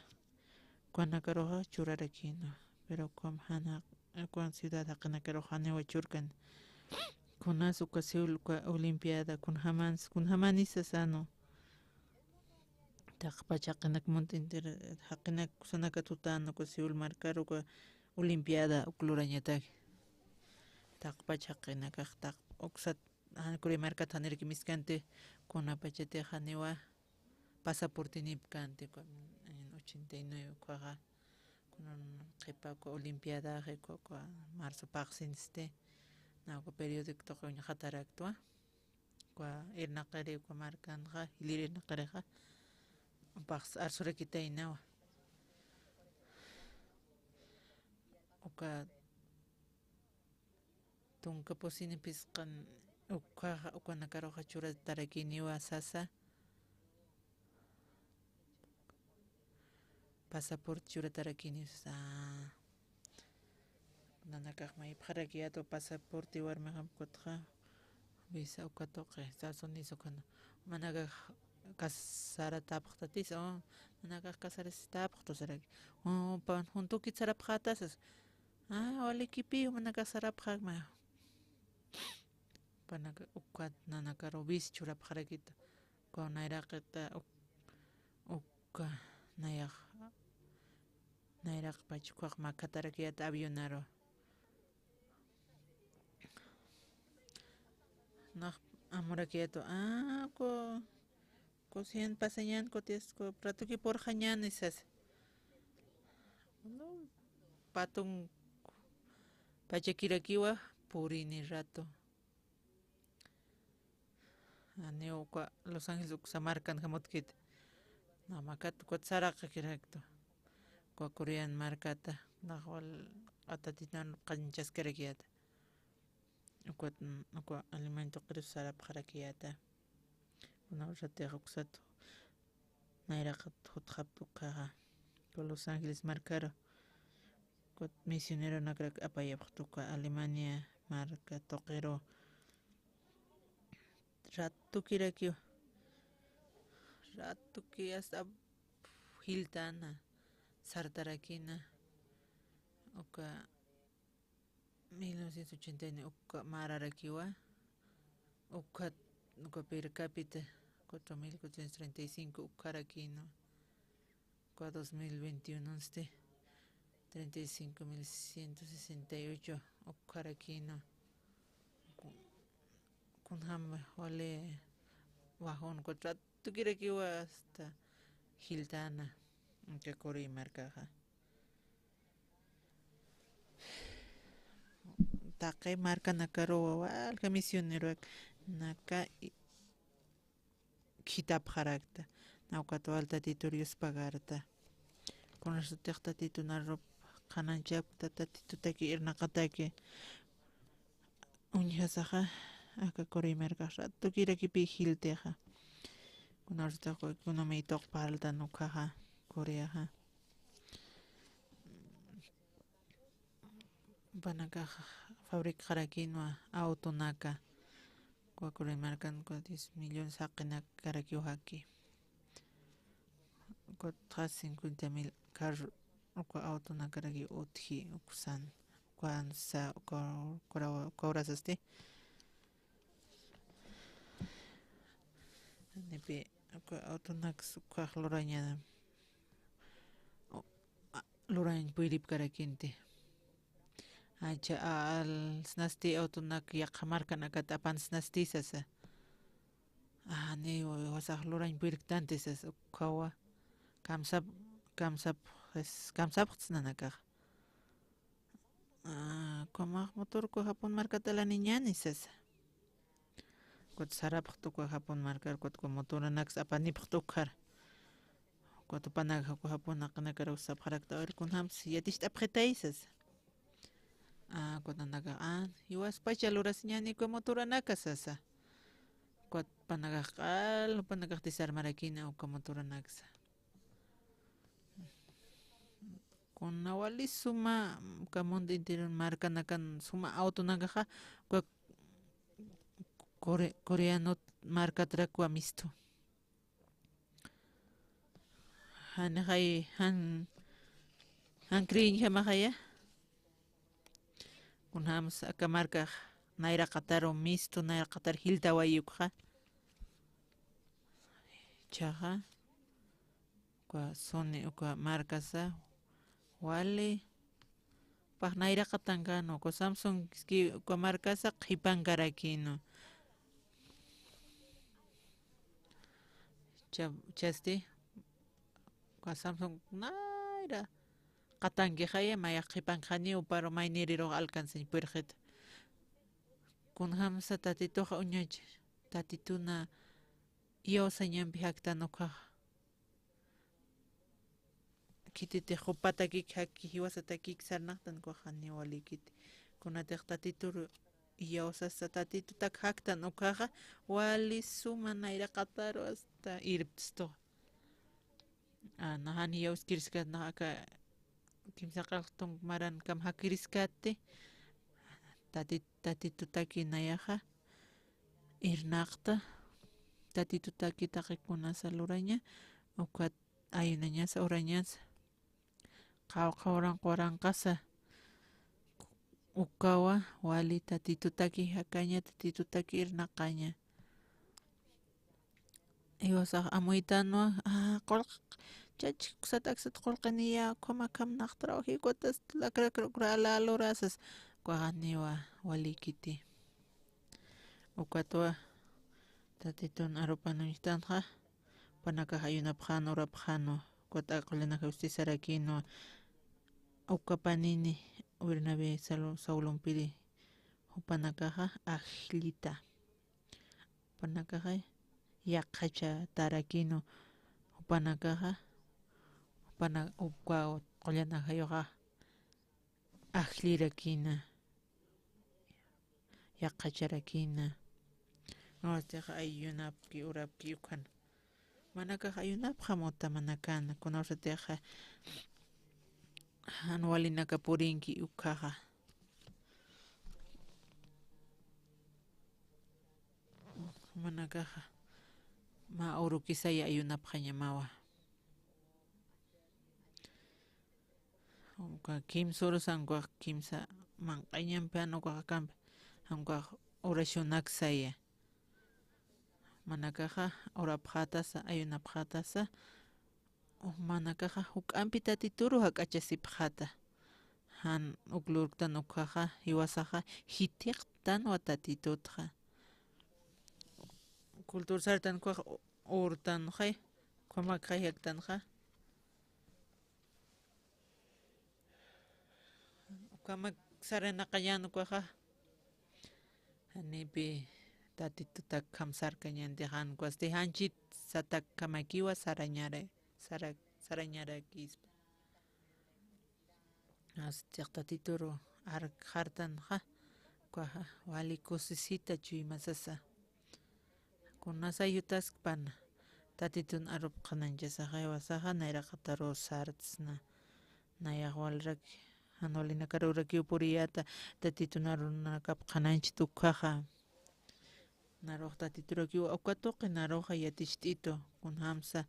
ukanakaruxa churarakïnwa. Pero ukham jan jaq-, ukan ciudad jaqinakaruxa janiwa churkan. Kunas uka Seúl uka olimpiada, kunjamansa, kunjamanisa sänwa. Taqpach jaqinak mundo entero, jaqinak kusanaka tutan uka Seúl markaru uka olimpiada uk lurañataki. Taqpach jaqinakax taq uksat, jan Corea markat janiraki miskanti, kunapachatix janiwa pasaportenïpkänti, uka, en ochenta y nueve ukkhaxa, kunan qhipa uka olimpiadaxi, uka, uka marzo paqsinsti, na uka periódico tuqi uñxataraktwa. Uka irnaqiri uka markanxa, jilïr irnaqirixa, jupax arsurakitaynawa. Uka tunka pusini phisqan ukkhaxa, ukanakaruxa churatarakïniwa sasa, pasaporte churatarakïniwa sasa. Nanakax maypxarakiyätwa pasaporte, warmixam ukatxa visa uka tuqi, Estados Unidos ukhana. Manakax casaratäpxtatis, o, manakax casarasitäpxtu saraki. O, pan juntukit sarapxätasas. A, walikipiw manakax sarapxäkma. Panaka ukat nanakaru visa churapxarakitu. Uka nayraqita uk-, uka nayax, nayraqpach ukkhax makatarakiyäta avionaru. Nax amurakiyätu, a, uka, uka cien pasañän, uka diez, uka ratuki purxañän sasa. No, patun pachakirakiwa purini ratu. Janiw uka Los Ángeles uksa markan jamutkiti. Namakat ukat saraqakiraktu. Uka Corean markata, nax wal atatinan qanchaskarakiyäta. Ukat, uka Alemania tuqirus sarapxarakiyäta. Kuna ursatix uksat nayraqat jutxapxi ukkhaxa. Uka Los Ángeles markaru. Ukat misioneronakarak apayapxta uka Alemania marka tuqiru. Ratukirakiw. Ratuki hasta jiltana, sartarakina. Uka mil novecientos ochenta y nueve uka mararakiwa, uka, uka per cápita cuatro mil cuatrocientos treinta y cinco ukarakina, uka dos mil veintiuno este, treinta y cinco mil ciento sesenta y ocho ukarakina. Ku-, kunjam wali wajun, uka ratukirakiwa hasta jiltana, uka Corea markaxa. Taqi markanakaruwa walja misioneronak naka i-, khithapxarakta, na ukat wal Tatitur yuspagarta. Kunasatix Tatitu narup qhanañchapkta, Tatitutaki irnaqataki. Uñjasaxa, aka Corea markax ratukirakipi jiltixa. Kunasatix economía tuqparltan ukkhaxa, Coreaxa. Jupanakax fabricxarakinwa autonaka. Uka Corea markan uka diez millones jaqinakarakiw jaki. Uka tres cincuenta mil carro, uka autonakaraki utji, uksan, ukansa, uka, uka, uka urasasti. Nipi, uka autonaks ukax luraña, u-, a-, lurañ puyripkarakinti. Acha, a-, al snasti autonak yaqha markanakat apan snasti sasa. A, ni, wasax lurañ puyriktanti sasa, ukhawa. Kamsap, kamsap, Jes, kamsapxtsna nanakax. Ah, ukhamax motor uka Japón markat alaniñäni sasa. Ukat sarapxta uka Japón markar, ukat uka motoranaksa apanipxta ukhar. Ukat jupanakax uka Japón jaqinakar sapxarakta, a ver, kunjams yaticht'apxitay sasa. Ah, ukat nanakax, ah, jiwaspacha lurasiñäni uka motoranaka sasa. Ukat jupanakax q'al, jupanakax desarmarakïna uka motoranaksa. Kuna wali suma, uka mundo entero markanakan suma autonakaxa, uka Core-, coreano markatrakwa mistu. Janixay, jan, jan creeñjamaxaya. Kunjams aka markax nayraqataru mistu, nayraqatar jiltawayi ukxa. Jichhaxa, uka Sony uka markasa wali, jupax nayraqatankänwa, uka Samsung uka markasa qhipankarakïnwa. Cha-, chasti, uka Samsung nayra qatankixaya, mayax qhipankxaniw, juparu maynirirux alcanzañ purxita. Kunjamsa Tatituxa uñach, Tatituna iyawsañampi jaktan ukhaxa. Khititix jupatakik jaki, jiwasatakik sarnaqtan ukhaxa, janiw walikiti. Kunatix Tatitur iyawsasa, Tatitutak jaktan ukhaxa, wali suma nayraqataru hasta irptstu. A, nax jan iyawskiriskät, nax aka kimsa qillq tunk marankam jakiriskatti, Tati-, Tatitutaki nayaxa irnaqta, Tatitutaki taqi kunasa luraña, ukat ayunañasa, urañasa. Qawqha uranqa uranqasa, ukawa wali Tatitutaki jakaña, Tatitutaki irnaqaña. Iwasax amuytanwa, a, qullq, chachik kusat aksat qullqiniya, ukham akham naqtraw jikwatas lakrakra ukra ala lurasas, ukaxa janiwa walikiti. Ukatwa Tatitun arupan uñjtanxa, jupanakax ayunapxän, urapxänwa, ukat aqullanakax ustisarakïnwa, uka panini Bernabé Saul-, Saulumpiri, jupanakaxa ajllita, jupanakaxa yaqhachatarakïnwa, jupanakaxa, jupana-, uka qullan ajayuxa ajllirakïna, yaqhacharakïna. Kunawsatixa ayunapki, urapki ukhana. Manakax ayunapxam uta manakana, kunawsatixa jan walinaka purinki ukhaxa. Manakaxa mä urukisaya ayunapxañamawa. Uka kimsa urusa, ukax kimsa manq'añampi jan ukax akampi, jan ukax oracionaksaya. Manakaxa urapxätasa, ayunapxätasa, manakaxa juk'ampi Tatituru jak'achasipxäta. Jan uk lurktan ukhaxa, jiwasaxa jithiqtanwa Tatitutxa. Cultura sartan ukax urtanxay, ukhamakxay jaktanxa. Ukhamak saranaqañän ukaxa. Janipi Tatitutak kamsarkañänti, jan ukasti janchit satakkamakiwa sarañara-, sara-, sarañarakispa. Astix Tatituru arkxartanxa, ukaxa wali kusisita chuymasasa. Kunasa yutaskpana, Tatitun arup qhanañchasaxa, jiwasaxa nayraqataru sartsna. Nayax walrak, jan walinakar urakiw puriyäta, Tatitun arunakap qhanañchit ukhaxa. Narux Tatiturakiw uka tuqi naruxa yaticht'itu, kunjamsa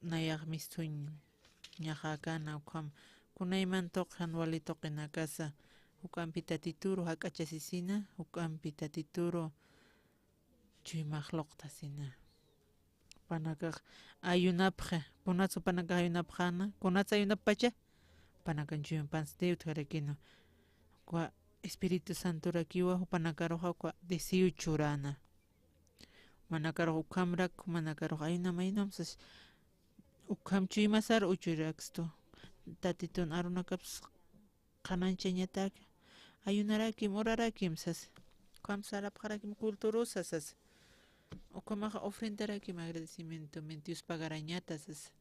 nayax misthuñaxäkäna ukham, kunayman tuqi jan wali tuqinakasa, juk'ampi Tatituru jak'achasisina, juk'ampi Tatituru chuymax luqtasina. Jupanakax ayunapxi, kunats jupanakax ayunapxäna, kunats ayunappacha, jupanakan chuymapansti utjarakïnwa. Uka Espíritu Santorakiwa jupanakaruxa uka deseo churäna. Jumanakarux ukhamrak, jumanakarux ayunam, ayunam sas, ukham chuymasar uchurakstu. Tatitun arunakaps qhanañchañatak, ayunarakim, orarakim sasa. Ukham sarapxarakim culturusa sasa. Ukhamaxa ofrendarakim agradecimiento, Dios pagarañata sasa.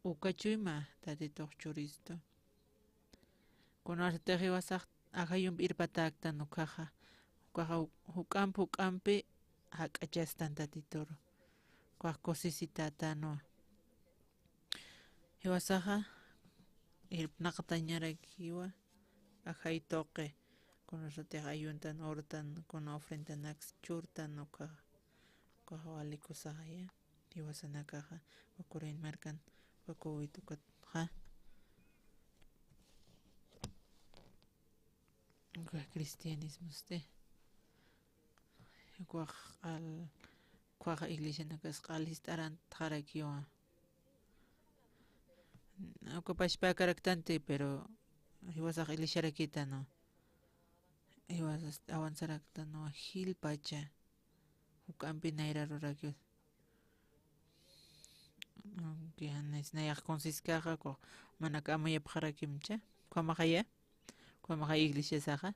Uka chuyma Tatitux churistu. Kunasatix jiwasax ajayumpi irpatäktan ukkhaxa. Ukkhaxa juk'amp juk'ampi jak'achastan Tatituru. Ukkhax kusisitätanwa. Jiwasaxa irpnaqatañarakiwa ajay tuqi. Kunasatix ayuntan, ortan, kuna ofrendanaks churtan ukkhaxa. Ukkhaxa wali kusaxaya. Jiwasanakaxa, wakurïn markan, wakuwit ukatxa. Uka cristianismosti. Ukax q'al, ukax iglesianakas q'al jist'arantxarakiwa. Uka pachpäkaraktanti, pero jiwasax iglesiarakitanwa. Jiwasas avanzaraktanwa, jilpacha. Juk'ampi nayrarurakiw. Aunque janis nayax kunsiskaxa, ukax jumanak amuyapxarakimcha. Ukhamaxaya, ukhamaxay iglesiasaxa.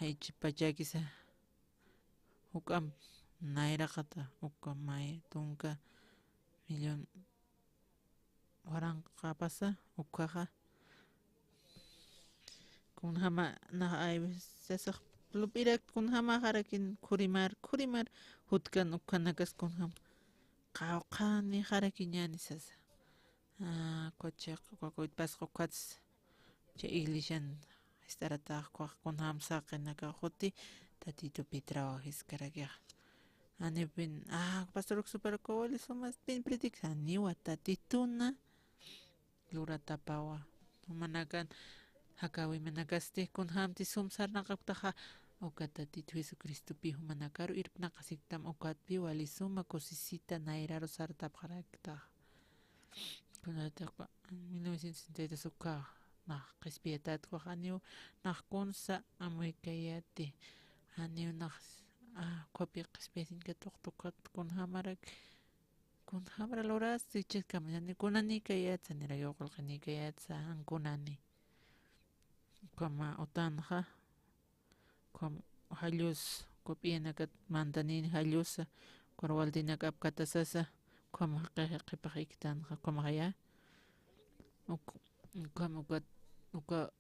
Jaychipachakisa. Juk'amp nayraqata, uka may tunka millón waranqapasa ukkhaxa. Kunjama nax ay sasax lup'irak kunjamaxarakin khurimar, khurimar jutkan ukkhanakas kunjam qawqhanixarakiñäni sasa. Ah, uka chiqa, uka kuytpasqa ukkhatsa. Chay iglesian jist'aratax ukkhax kunjam saqinakax juti Tatitupi trabajiskarakixa. Janipin, ah, pastor Oxupar uka wali sumaspin predica, janiwa Tatituna luratapawa. Jumanakan jakäwimanakasti kunjamti sum sarnaqapktaxa, uka Tatitu Jesucristopi jumanakaru irpnaqasiktam, ukatpi wali suma kusisita nayraru sartapxaraktaxa. Kunatix mil novecientos sesenta y dos ukkhax nax qhispiyatätwa, janiw nax kunsa amuykayäti, janiw nax, ah, ukkhapi qhispiyasiñ katuqta ukat kunjamarak, kunjamara lurasti, jichhaskama, janiw kunanïkayätsa, janirakiw qullqinïkayätsa, jan kunani. Ukhama utanxa, ukham jallus, uka p'iyanakat mantanïn jallusa, uka waldinak apkatasasa, ukham jaqi, jaqipix iktanxa, ukhamaxaya. Uk-, ukham uka, uka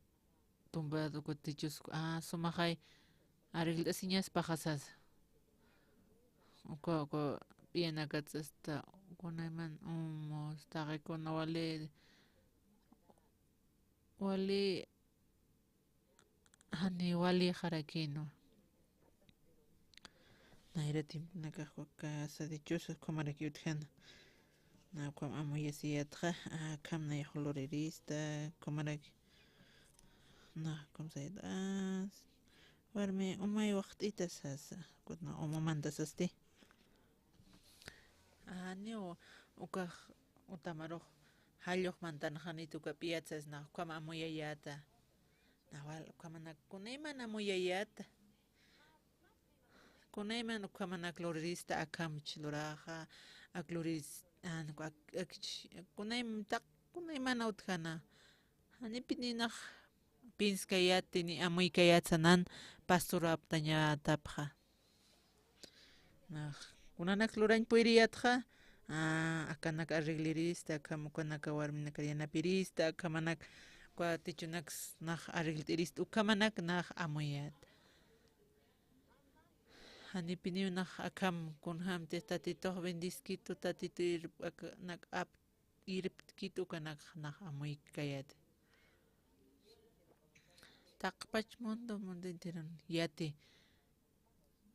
tumbad, uka techos, ah, sumaxay arreglt'asiñaspaxa sasa. Uka, uka p'iyanakat sasta, kunayman, um, taqikuna wali, wali, jani walixarakïnwa. Nayra tiemponakax uka casa de chozas ukhamarakiw utjäna. Nax ukham amuyasiyätxa, ah, akham nayax lurirista, ukhamaraki. Nax ukham sayät, ah, warmi umay waxt'ita sasa, ukat nax umamanta sasti. Janiw ukax utamarux jallux mantanxanit uka p'iyat sas, nax ukham amuyayäta. Nax wal ukhamanak kunayman amuyayäta. Kunayman ukhamanak lurirista, akhamch luraxa, ak luririst, an, ak, akch, kunaym, taq, kunayman utjana. Janipiniw nax pinskayäti ni amuykayätsa nan pastoraptañatapxa. Nax kunanak lurañ puyriyätxa, ah, akanak arreglirista, akham ukanaka warminakar yanapirista, akhamanak uka techonaks nax arreglt'irista, ukhamanak nax amuyät. Janipiniw nax akham kunjamtix Tatitux bendiskitu, Tatitu irp-, ak-, nak ap-, irptkitu, ukanak nax amuykayät. Taqpach mundo, mundo enteron yati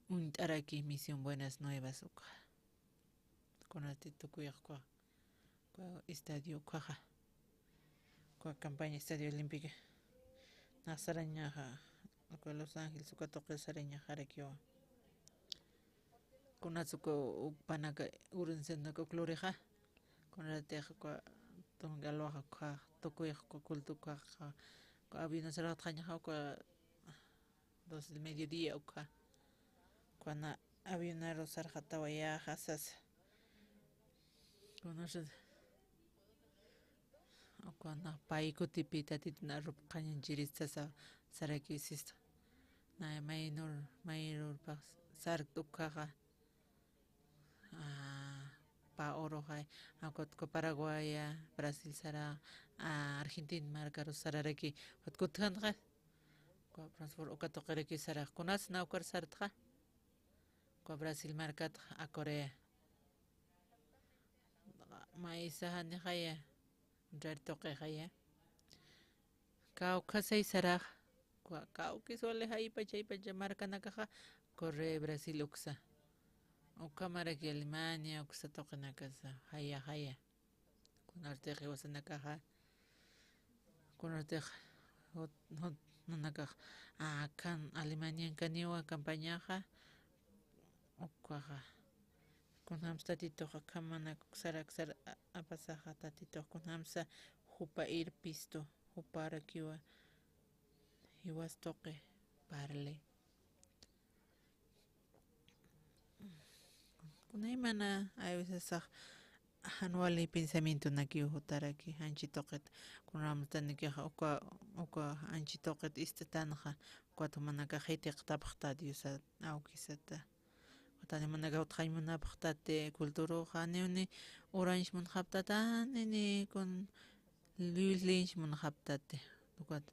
uñt'araki Misión Buenas Nuevas uka. Kunati tukuyxkwa, uka estadio ukhaxa. Uka campaña Estadio Olímpica. Nax sarañaxa, uka Los Ángeles, uka tuqi sarañaxarakiwa. Kunatsa uka uk panaka urunsenaka uk lurixa. Kunatix uka tunka alwaxa ukhax, tukuyxa uka culto ukhaxa. Uka avión sarxatxañaxa uka dos del mediodía ukha. Kuna avionaru sarxatawayäxa sasa. Kunasa, uk Kuna pay kutipi Tatitun arupxañanchirista sasa, saraki sista. Na maynur, mayrurpax sarkt ukhaxa. Ah, pa uruxay, akut ku Paraguaya, Brasil sara, ah, Argentina markarus sararaki, kut kutjanxa. Kwa, por favor, uka tuqiraki sarax. Kunas na ukar sartxa. Kwa Brasil markatxa, a Corea. Maysa janixaya, rar tuqixaya. Kawkhasay sarax, kwa, kawkis wali jaypacha, jaypacha markanakaxa, Corea, Brasil uksa. Ukhamaraki Alemania, uksa tuqinakasa, jaya, jaya. Kunartix jiwasanakaxa, kunartix jut, jut, nanakax, akan Alemanian kaniwa campañaxa, ukaxa. Kunjamsa Tatitux akhamanak uksar, uksar, a, apasaxa Tatitux kunjamsa jupa irpistu, juparakiwa, jiwas tuqi, parli. Kunaymana, a veces sax, jan wali pensamientonakiw jutaraki, anchi tuqit, kunamtanikixa uka, uka anchi tuqit ist'tanxa, ukat jumanakax jitiqtapxta Diosat, awkisata. Ukat jumanakax utjañ munapxtati, culturuxa, ni uni urañs munxaptata, ni, ni kun lluyllinch munxaptati. Ukat.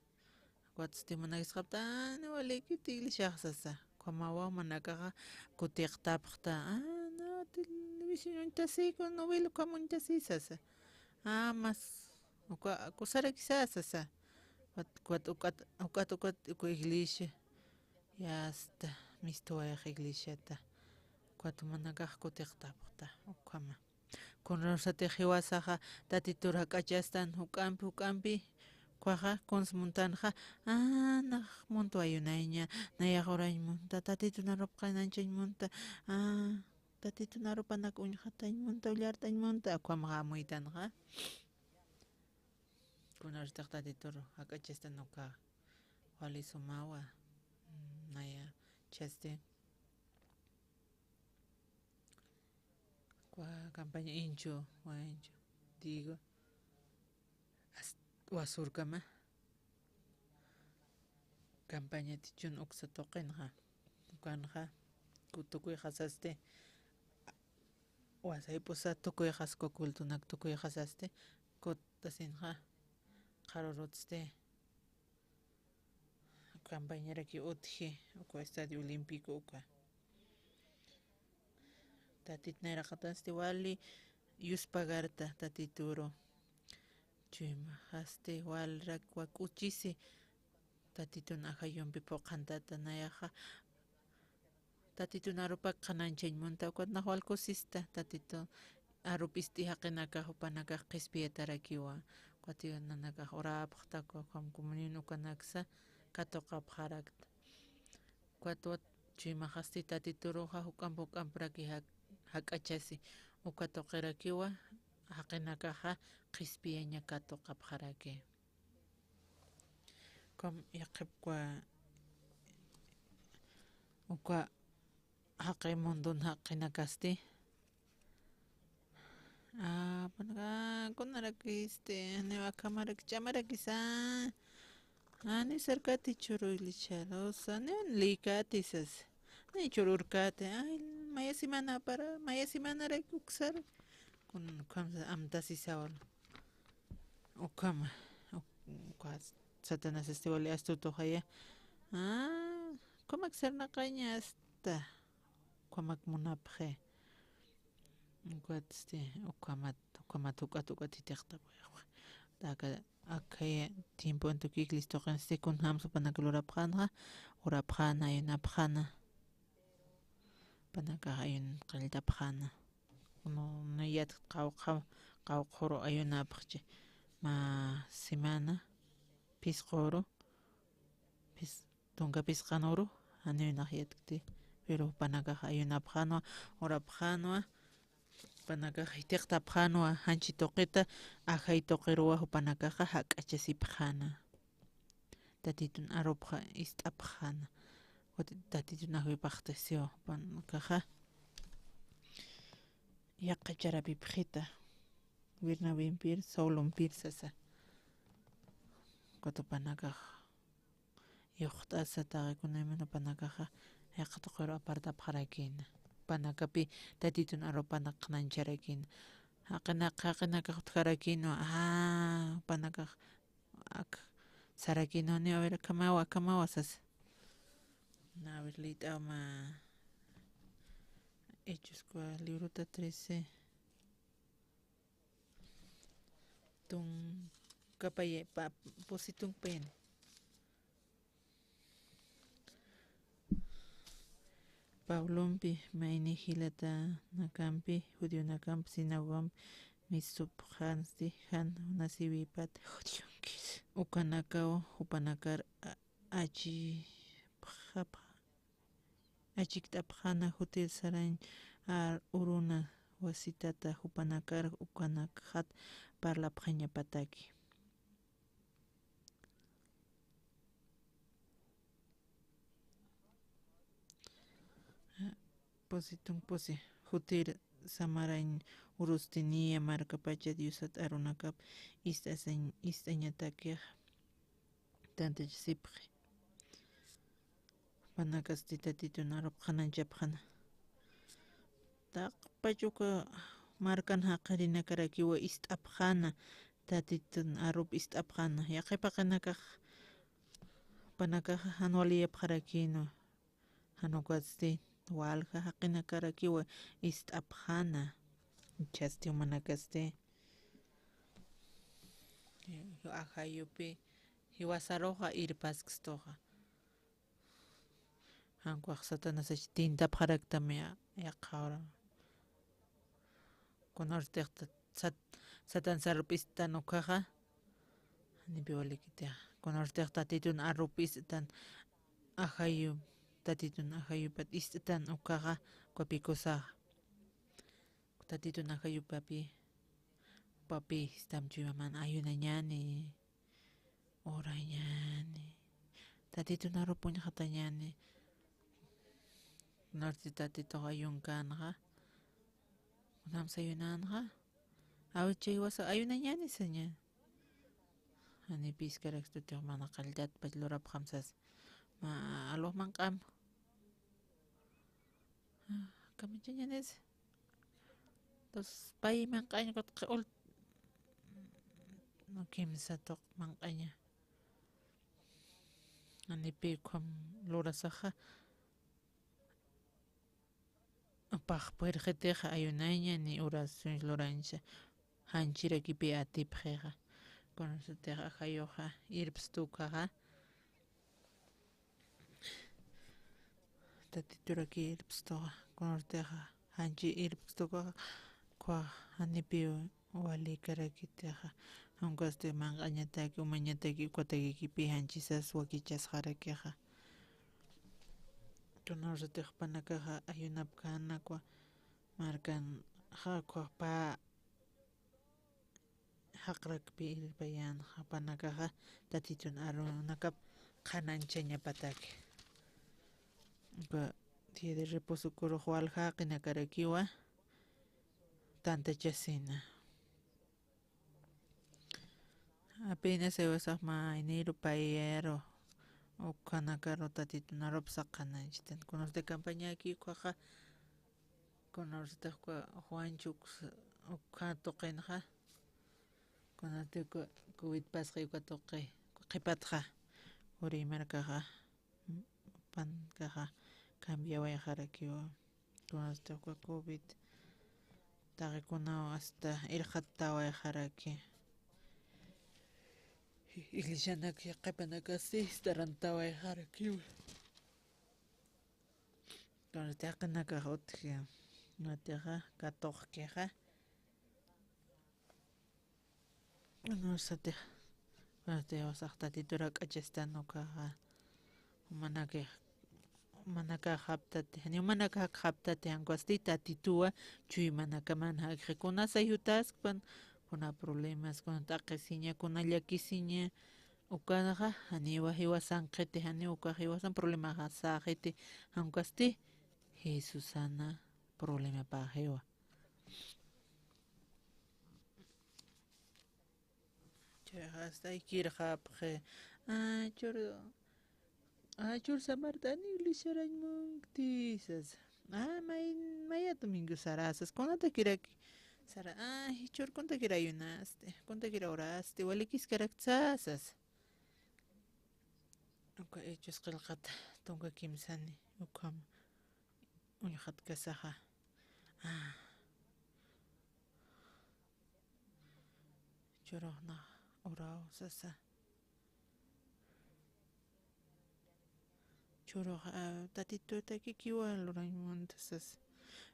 Ukat jumanakisxapta, "Ah, na walikiti iglesiax", sasa. Ukhamawa jumanakaxa kutiqtapxta, "Ah, na, televisión uñtasi, con novela ukham uñtasi", sasa. "Ah, mas, uka, kusarakisa", sasa. Ukat, ukat, ukat, ukat, ukat, uka iglesia. Ya está, mistuwayax iglesiata. Ukat jumanakax kutiqtapxta, ukhama. Kunasatix jiwasaxa Tatitur jak'achastan juk'ampi, juk'ampi, ukhaxa, kuns muntanxa, ah, nax muntwa ayunayña, nayax urañ munta, Tatitun arupxañ anchañ munta, ah, Tatitun arupanak uñxatañ munta, ullartañ munta, ukhamaxa amuytanxa. Kunasatix Tatitur jak'achastan uka, wali sumawa, mm, naya chasti. Kwa campaña inchu, wa inchu. Digo, as-, wa surkama. Campaña tichun uksa tuqinxa. Ukanxa, ku tukuyxasasti. Wa saypusa tukuyxas, ku cultunak tukuyxasasti. Kutasinxa. Qharurutsti. Campañaraki utji, uka Estadio Olímpico uka. Tatit nayraqatasti wali yuspagarta Tatituru. Chuymaxasti walirak wak'uchisi. Tatitun ajayumpi phuqhantata nayaxa. Tatitun arupak qhanañchañ munta, ukat nax wal kusista, Tatitun arup ist'i jaqinakax jupanakax qhispiyatarakiwa, ukat nanakax urapxta, ukham comunión ukanaksa katuqapxarakta. Ukat, ukat chuymaxasti Tatituruxa juk'amp juk'ampraki jak-, jak'achasi, uka tuqirakiwa jaqinakaxa qhispiyaña katuqapxaraki. Ukham yaqhip uka, uka jaqi mundun jaqinakasti. Ah, panaka, kunarakisti, ni akhamarak ch'amarakisa. Ah, ni sarkati churu iglesiarusa, ni lïkati sas. Ni chururkati, ay, maya semana para, maya semanarak uksar. Kun, ukham amtasisawal. Ukhama, uk-, uka Satanás este wali astutuxaya. Ah, ukhamak sarnaqaña asta. Ukhamak munapxi. Ukat este, ukhamat, ukhamat juk'at, juk'at jitiqtapxi. Aka, akhaya tiempo antuki Cristo qansti kunjams jupanak lurapxänxa, urapxäna, ayunapxäna. Jupanakax ayun qalltapxäna. Unu, unu yatkt qawqha, qawqhuru ayunapxchi. Mä semana, phisquru, phis-, tunka phisqanuru, janiw nax yatkti. Pero jupanakax ayunapxänwa, urapxänwa, jupanakax jitiqtapxänwa, janchi tuqita, ajay tuqiruwa jupanakaxa jak'achasipxäna. Tatitun arupxa ist'apxäna. Ukat Tatitun ajwipaxtasiwa jupanakaxa. Yaqha charapipxita. Bernabempir, Saulompir sasa. Ukat jupanakax yuqt'asa taqi kunayman jupanakaxa yaqha tuqiru apartapxarakïna. Jupanakapi Tatitun arupanak qhanañcharakïna. Jaqinaka, jaqinakax utjarakïnwa, aa, jupanakax ak sarakïnwa, a ver, akhamawa, akhamawa sasa. A ver, liyt'awa mä Hechos, kua librota trece. Tunkapaya, pa, pusi tunkapayani. Pablompi mayni jilatanakampi, judionakampi, sinagogampi misupxansti, jan nasiwipat, judionkis. Ukanakaw, jupanakar, a, achipxapxa. Achikt'apxäna jutir sarañ ar uruna wasitata jupanakar ukanakxat parlapxañapataki. Pusi tunkapï, jutir samarañ urusti niya markapacha diosat arunakap ist'asañ, ist'añatakix tantachasipxi. Jupanakasti Tatitun arup qhanañchapxäna. Taqpach uka markan jaqarinakarakiwa ist'apxäna, Tatitun arup ist'apxäna. Yaqhip jaqinakax, jupanakaxa jan waliyapxarakïnwa. Jan ukatsti walja jaqinakarakiwa ist'apxäna. Jichhasti jumanakasti ajayupi jiwasaruxa irpaskstuxa. Jan ukax Satanasach tintapxaraktam yaqha ura. Kunarutix sat-, Satanas arup ist'tan ukhaxa, janipi walikitixa. Kunarutix Tatitun arup ist'tan ajayu, Tatitun ajayupat ist'tan ukhaxa, ukapi kusaxa. Tatitun ajayupapi, papi, sistam chuymaman ayunañäni, orañäni, Tatitun arup uñxatañäni. Kunarti Tatituxa yunkänxa, kunjams ayunänxa, a ver, chay wasa ayunañäni sañäni. Janipi jisk'arakistutix mana qalltatpach lurapxam sasa. Mä alwaq manq'am. Kamachañänis. Entonces, pay manq'añ ukat q'ul-, no, kimsa tuq manq'aña. Janipi ukham lurasaxa. Pax purirxitixa ayunaña ni oración lurañsa, janchirakipi atipxixa. Kunasatix ajayuxa irpstu ukhaxa. Tatituraki irpstuxa, kunarutixa janchi irpstu ukhaxa, ukhwa janipi walikarakitixa, jan ukasti manq'añataki, umañataki, ukatakikipi janchisas wakichasxarakixa. Kunarusatix jupanakaxa ayunapkänakwa, markanxa ukhwa pä jaqrakpi irpayänxa, jupanakaxa Tatitun arunakap qhanañchañapataki. Uka día de reposo ukarux walja jaqinakarakiwa tantachasina. Apenas jiwasax mä enero payaru, ukhanakaru Tatitun arup saqanañchitan. Kunasti campañaki ukhaxa, kunasti uka Juanchu uksa, ukha tuqinxa, kunasti uka covid pasxi uka tuqi, uka qhipatxa, Uri markaxa, pankaxa cambiawayxarakiwa. Kunasti uka covid taqikunaw hasta irxattawayxaraki. Iglesianak yaqhipanakasti ist'arantawayxarakiwa. Kunasti jaqinakax utji, natixa katuqkixa. Kunasatix, kunasatix jiwasax Tatitur jak'achastan ukaxa, jumanakax, jumanakax japtati, jani jumanakax jakxaptati, jan ukasti Tatituwa chuymanakaman jakxi, kuna sayjutaskpan, kuna problemas, kuna t'aqhisiña, kuna llakisiña, ukaxa janiwa jiwasanqiti, janiw ukax jiwasan problemaxasäxiti, jan ukasti Jesusana problemapäxiwa. Chayxa hasta aykirxapxi. Ay, chur, ay, chur samartani iglesiarañ munkti sasa. Ah, may, maya domingo sara sasa. Kunatakirak sara. Ay, chur kunatakirak ayunasti. Kunatakirak orasti. Walikiskarakta sasa. Uka Hechos qillqata tunka kimsani ukham uñjatkasaxa. Ah. Churux nax oraw sasa. Churux, ah, Tatitutakikiwa lurañ munta sasa.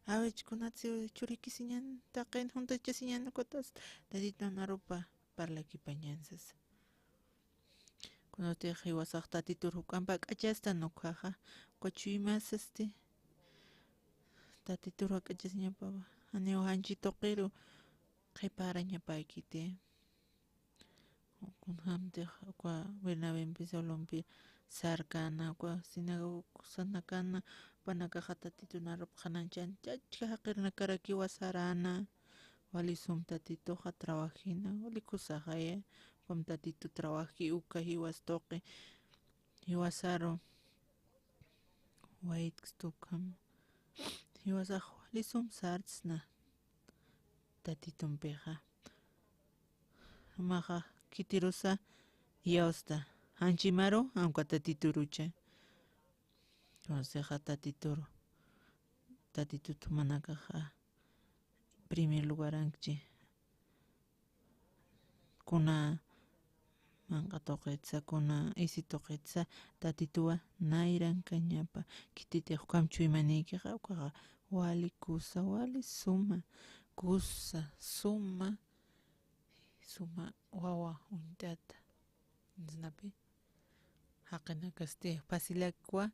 Awich kunatsi churikisiñan, taqin juntachasiñan ukatas Tatitun arupa parlakipañan sasa. Kunatix jiwasax Tatitur juk'amp ak'achastan ukhaxa, uka chuymasasti Tatitur jak'achasiñapawa, janiw janchi tuqiru qhiparañapäkiti. Kunjamtix uka Bernabempi Saulompi sarkana, uka sinagoga kusanakana, jupanakaxa Tatitun arup qhanañchan, chachka jaqirnakarakiwa sarana. Wali sum Tatituxa trabajina, wali kusaxaya, jupam Tatitu trabaji uka jiwas tuqi, jiwasaru waytksta ukham, jiwasax wali sum sartsna Tatitumpixa. Jumaxa khitirusa iyawsta, janchimaru, aunque Tatiturucha. Entonces, Tatituru, Tatitut jumanakaxa primer lugarankchi. Kuna manq'a tuqitsa, kuna isi tuqitsa Tatituwa nayrankañapa. Khititix ukham chuymanikixa, ukaxa wali kusa, wali suma, kusa, suma, suma wawa uñt'ata. Nisnapi jaqinakasti facilakwa,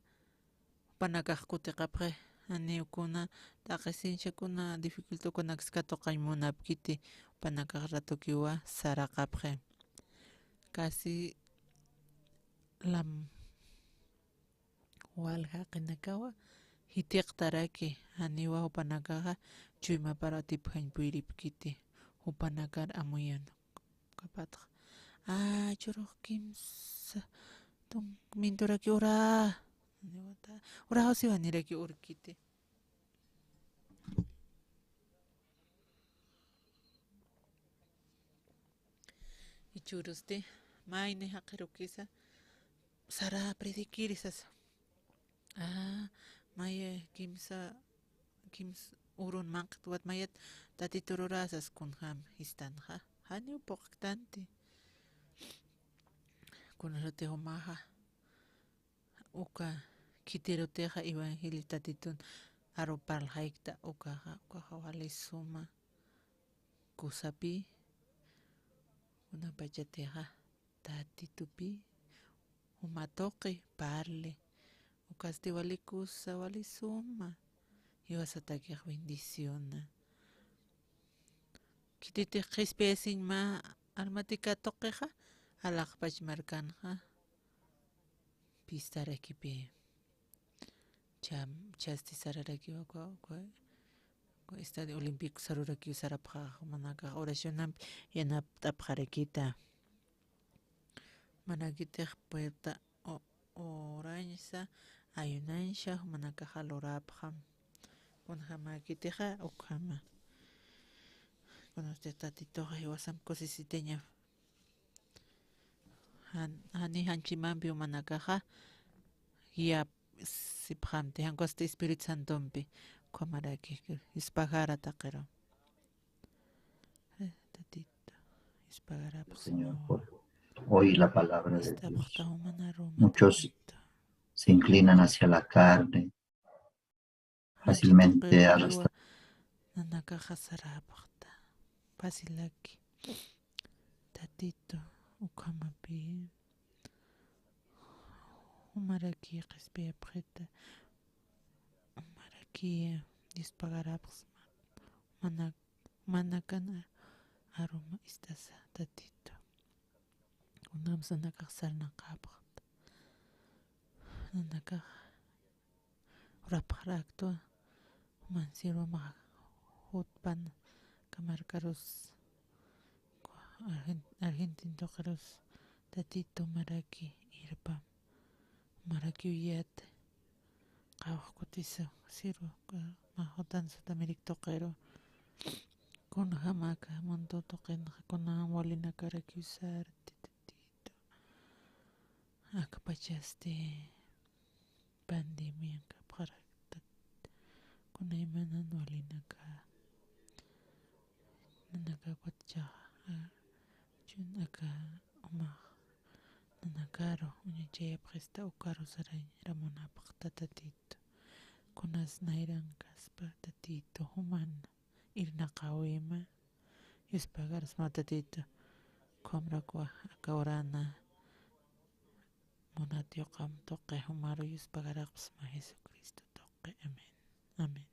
jupanakax kutiqapxi, janiw kuna, taqisiñsa kuna dificultad ukanaksa katuqañ munapkiti, jupanakax ratukiwa saraqapxi. Casi lam wal jaqinakawa jitiqtaraki, janiwa jupanakaxa chuymapar atipjañ puyripkiti, jupanakar amuyun. Ukapatxa, ah, churux kimsa tun minturaki ura, ura jawsiwaniraki urkiti. Jichhürusti mayni jaqirukisa sara predikiri sasa. Ah, maya kimsa, kimsa urun manq'twat mayat Tatitur ura sas kunjam jistanxa. Janiw puqktanti. Kunasati jumaxa uka khitirutixa evangelio Tatitun aru parlxaykta ukaxa, ukaxa wali suma kusapi, kunapachatixa Tatitupi juma tuqi parli, ukasti wali kusa, wali suma, jiwasatakix bendiciona. Khititix qhispiyasiñ mä almatica tuqixa, alaxpach markanxa, pistarakipi. Cham, chasti sararakiwa, uka, uka, uka Estadio Olímpico sarurakiw sarapxaxa, jumanakax oracionampi yanapt'apxarakita. Manakitix puerta o, orañsa, ayunañsa, jumanakaxa lurapxam. Kunjamäkitixa, ukhama. Kunasti Tatituxa jiwasamp kusisitaña. Jan, jani janchimampi jumanakaxa, guiap, sipxamti, jan ukhasti Espíritu Santompi, ukhamaraki, ispagara taqiru. Eh, Tatito, ispagara, por Señor, favor. Por hoy la palabra de Dios. Muchos se inclinan hacia la carne, fácilmente arrastra. Nanakaxa sarapxta. Facilaki. Tatito, ukhamapi. Jumaraki qhispiyapxita. Jumaraki Dios pagarapxsma. Mana, manakan aruma istasa Tatito. Kunjams nanakax sarnaqapxta. Nanakax urapxaraktwa, juman sirwamax jutpan, kamarkarus, Argentin tuqirus tatitu maraki irpam, maraki uyat qawqkutisu siru mahutan sudameric tuqiru. Kunjamaka mundu tuqinxa kunan walinakarakiw sarti tatitu. Akpachasti pandemian kapxarakta kunaymanan walinaka nanaka kutchaxa chun aka umax nanakaru uñachayapxista ukaru sarañramunapxta tatitu. Kunas nayrankaspa tatitu jumana irnaqawima. Yuspagarasma tatitu. Khuamrakwa aka urana munat yuqam tuqi jumaru yuspagaraqpsma jesucristo tuqi amén. Amén.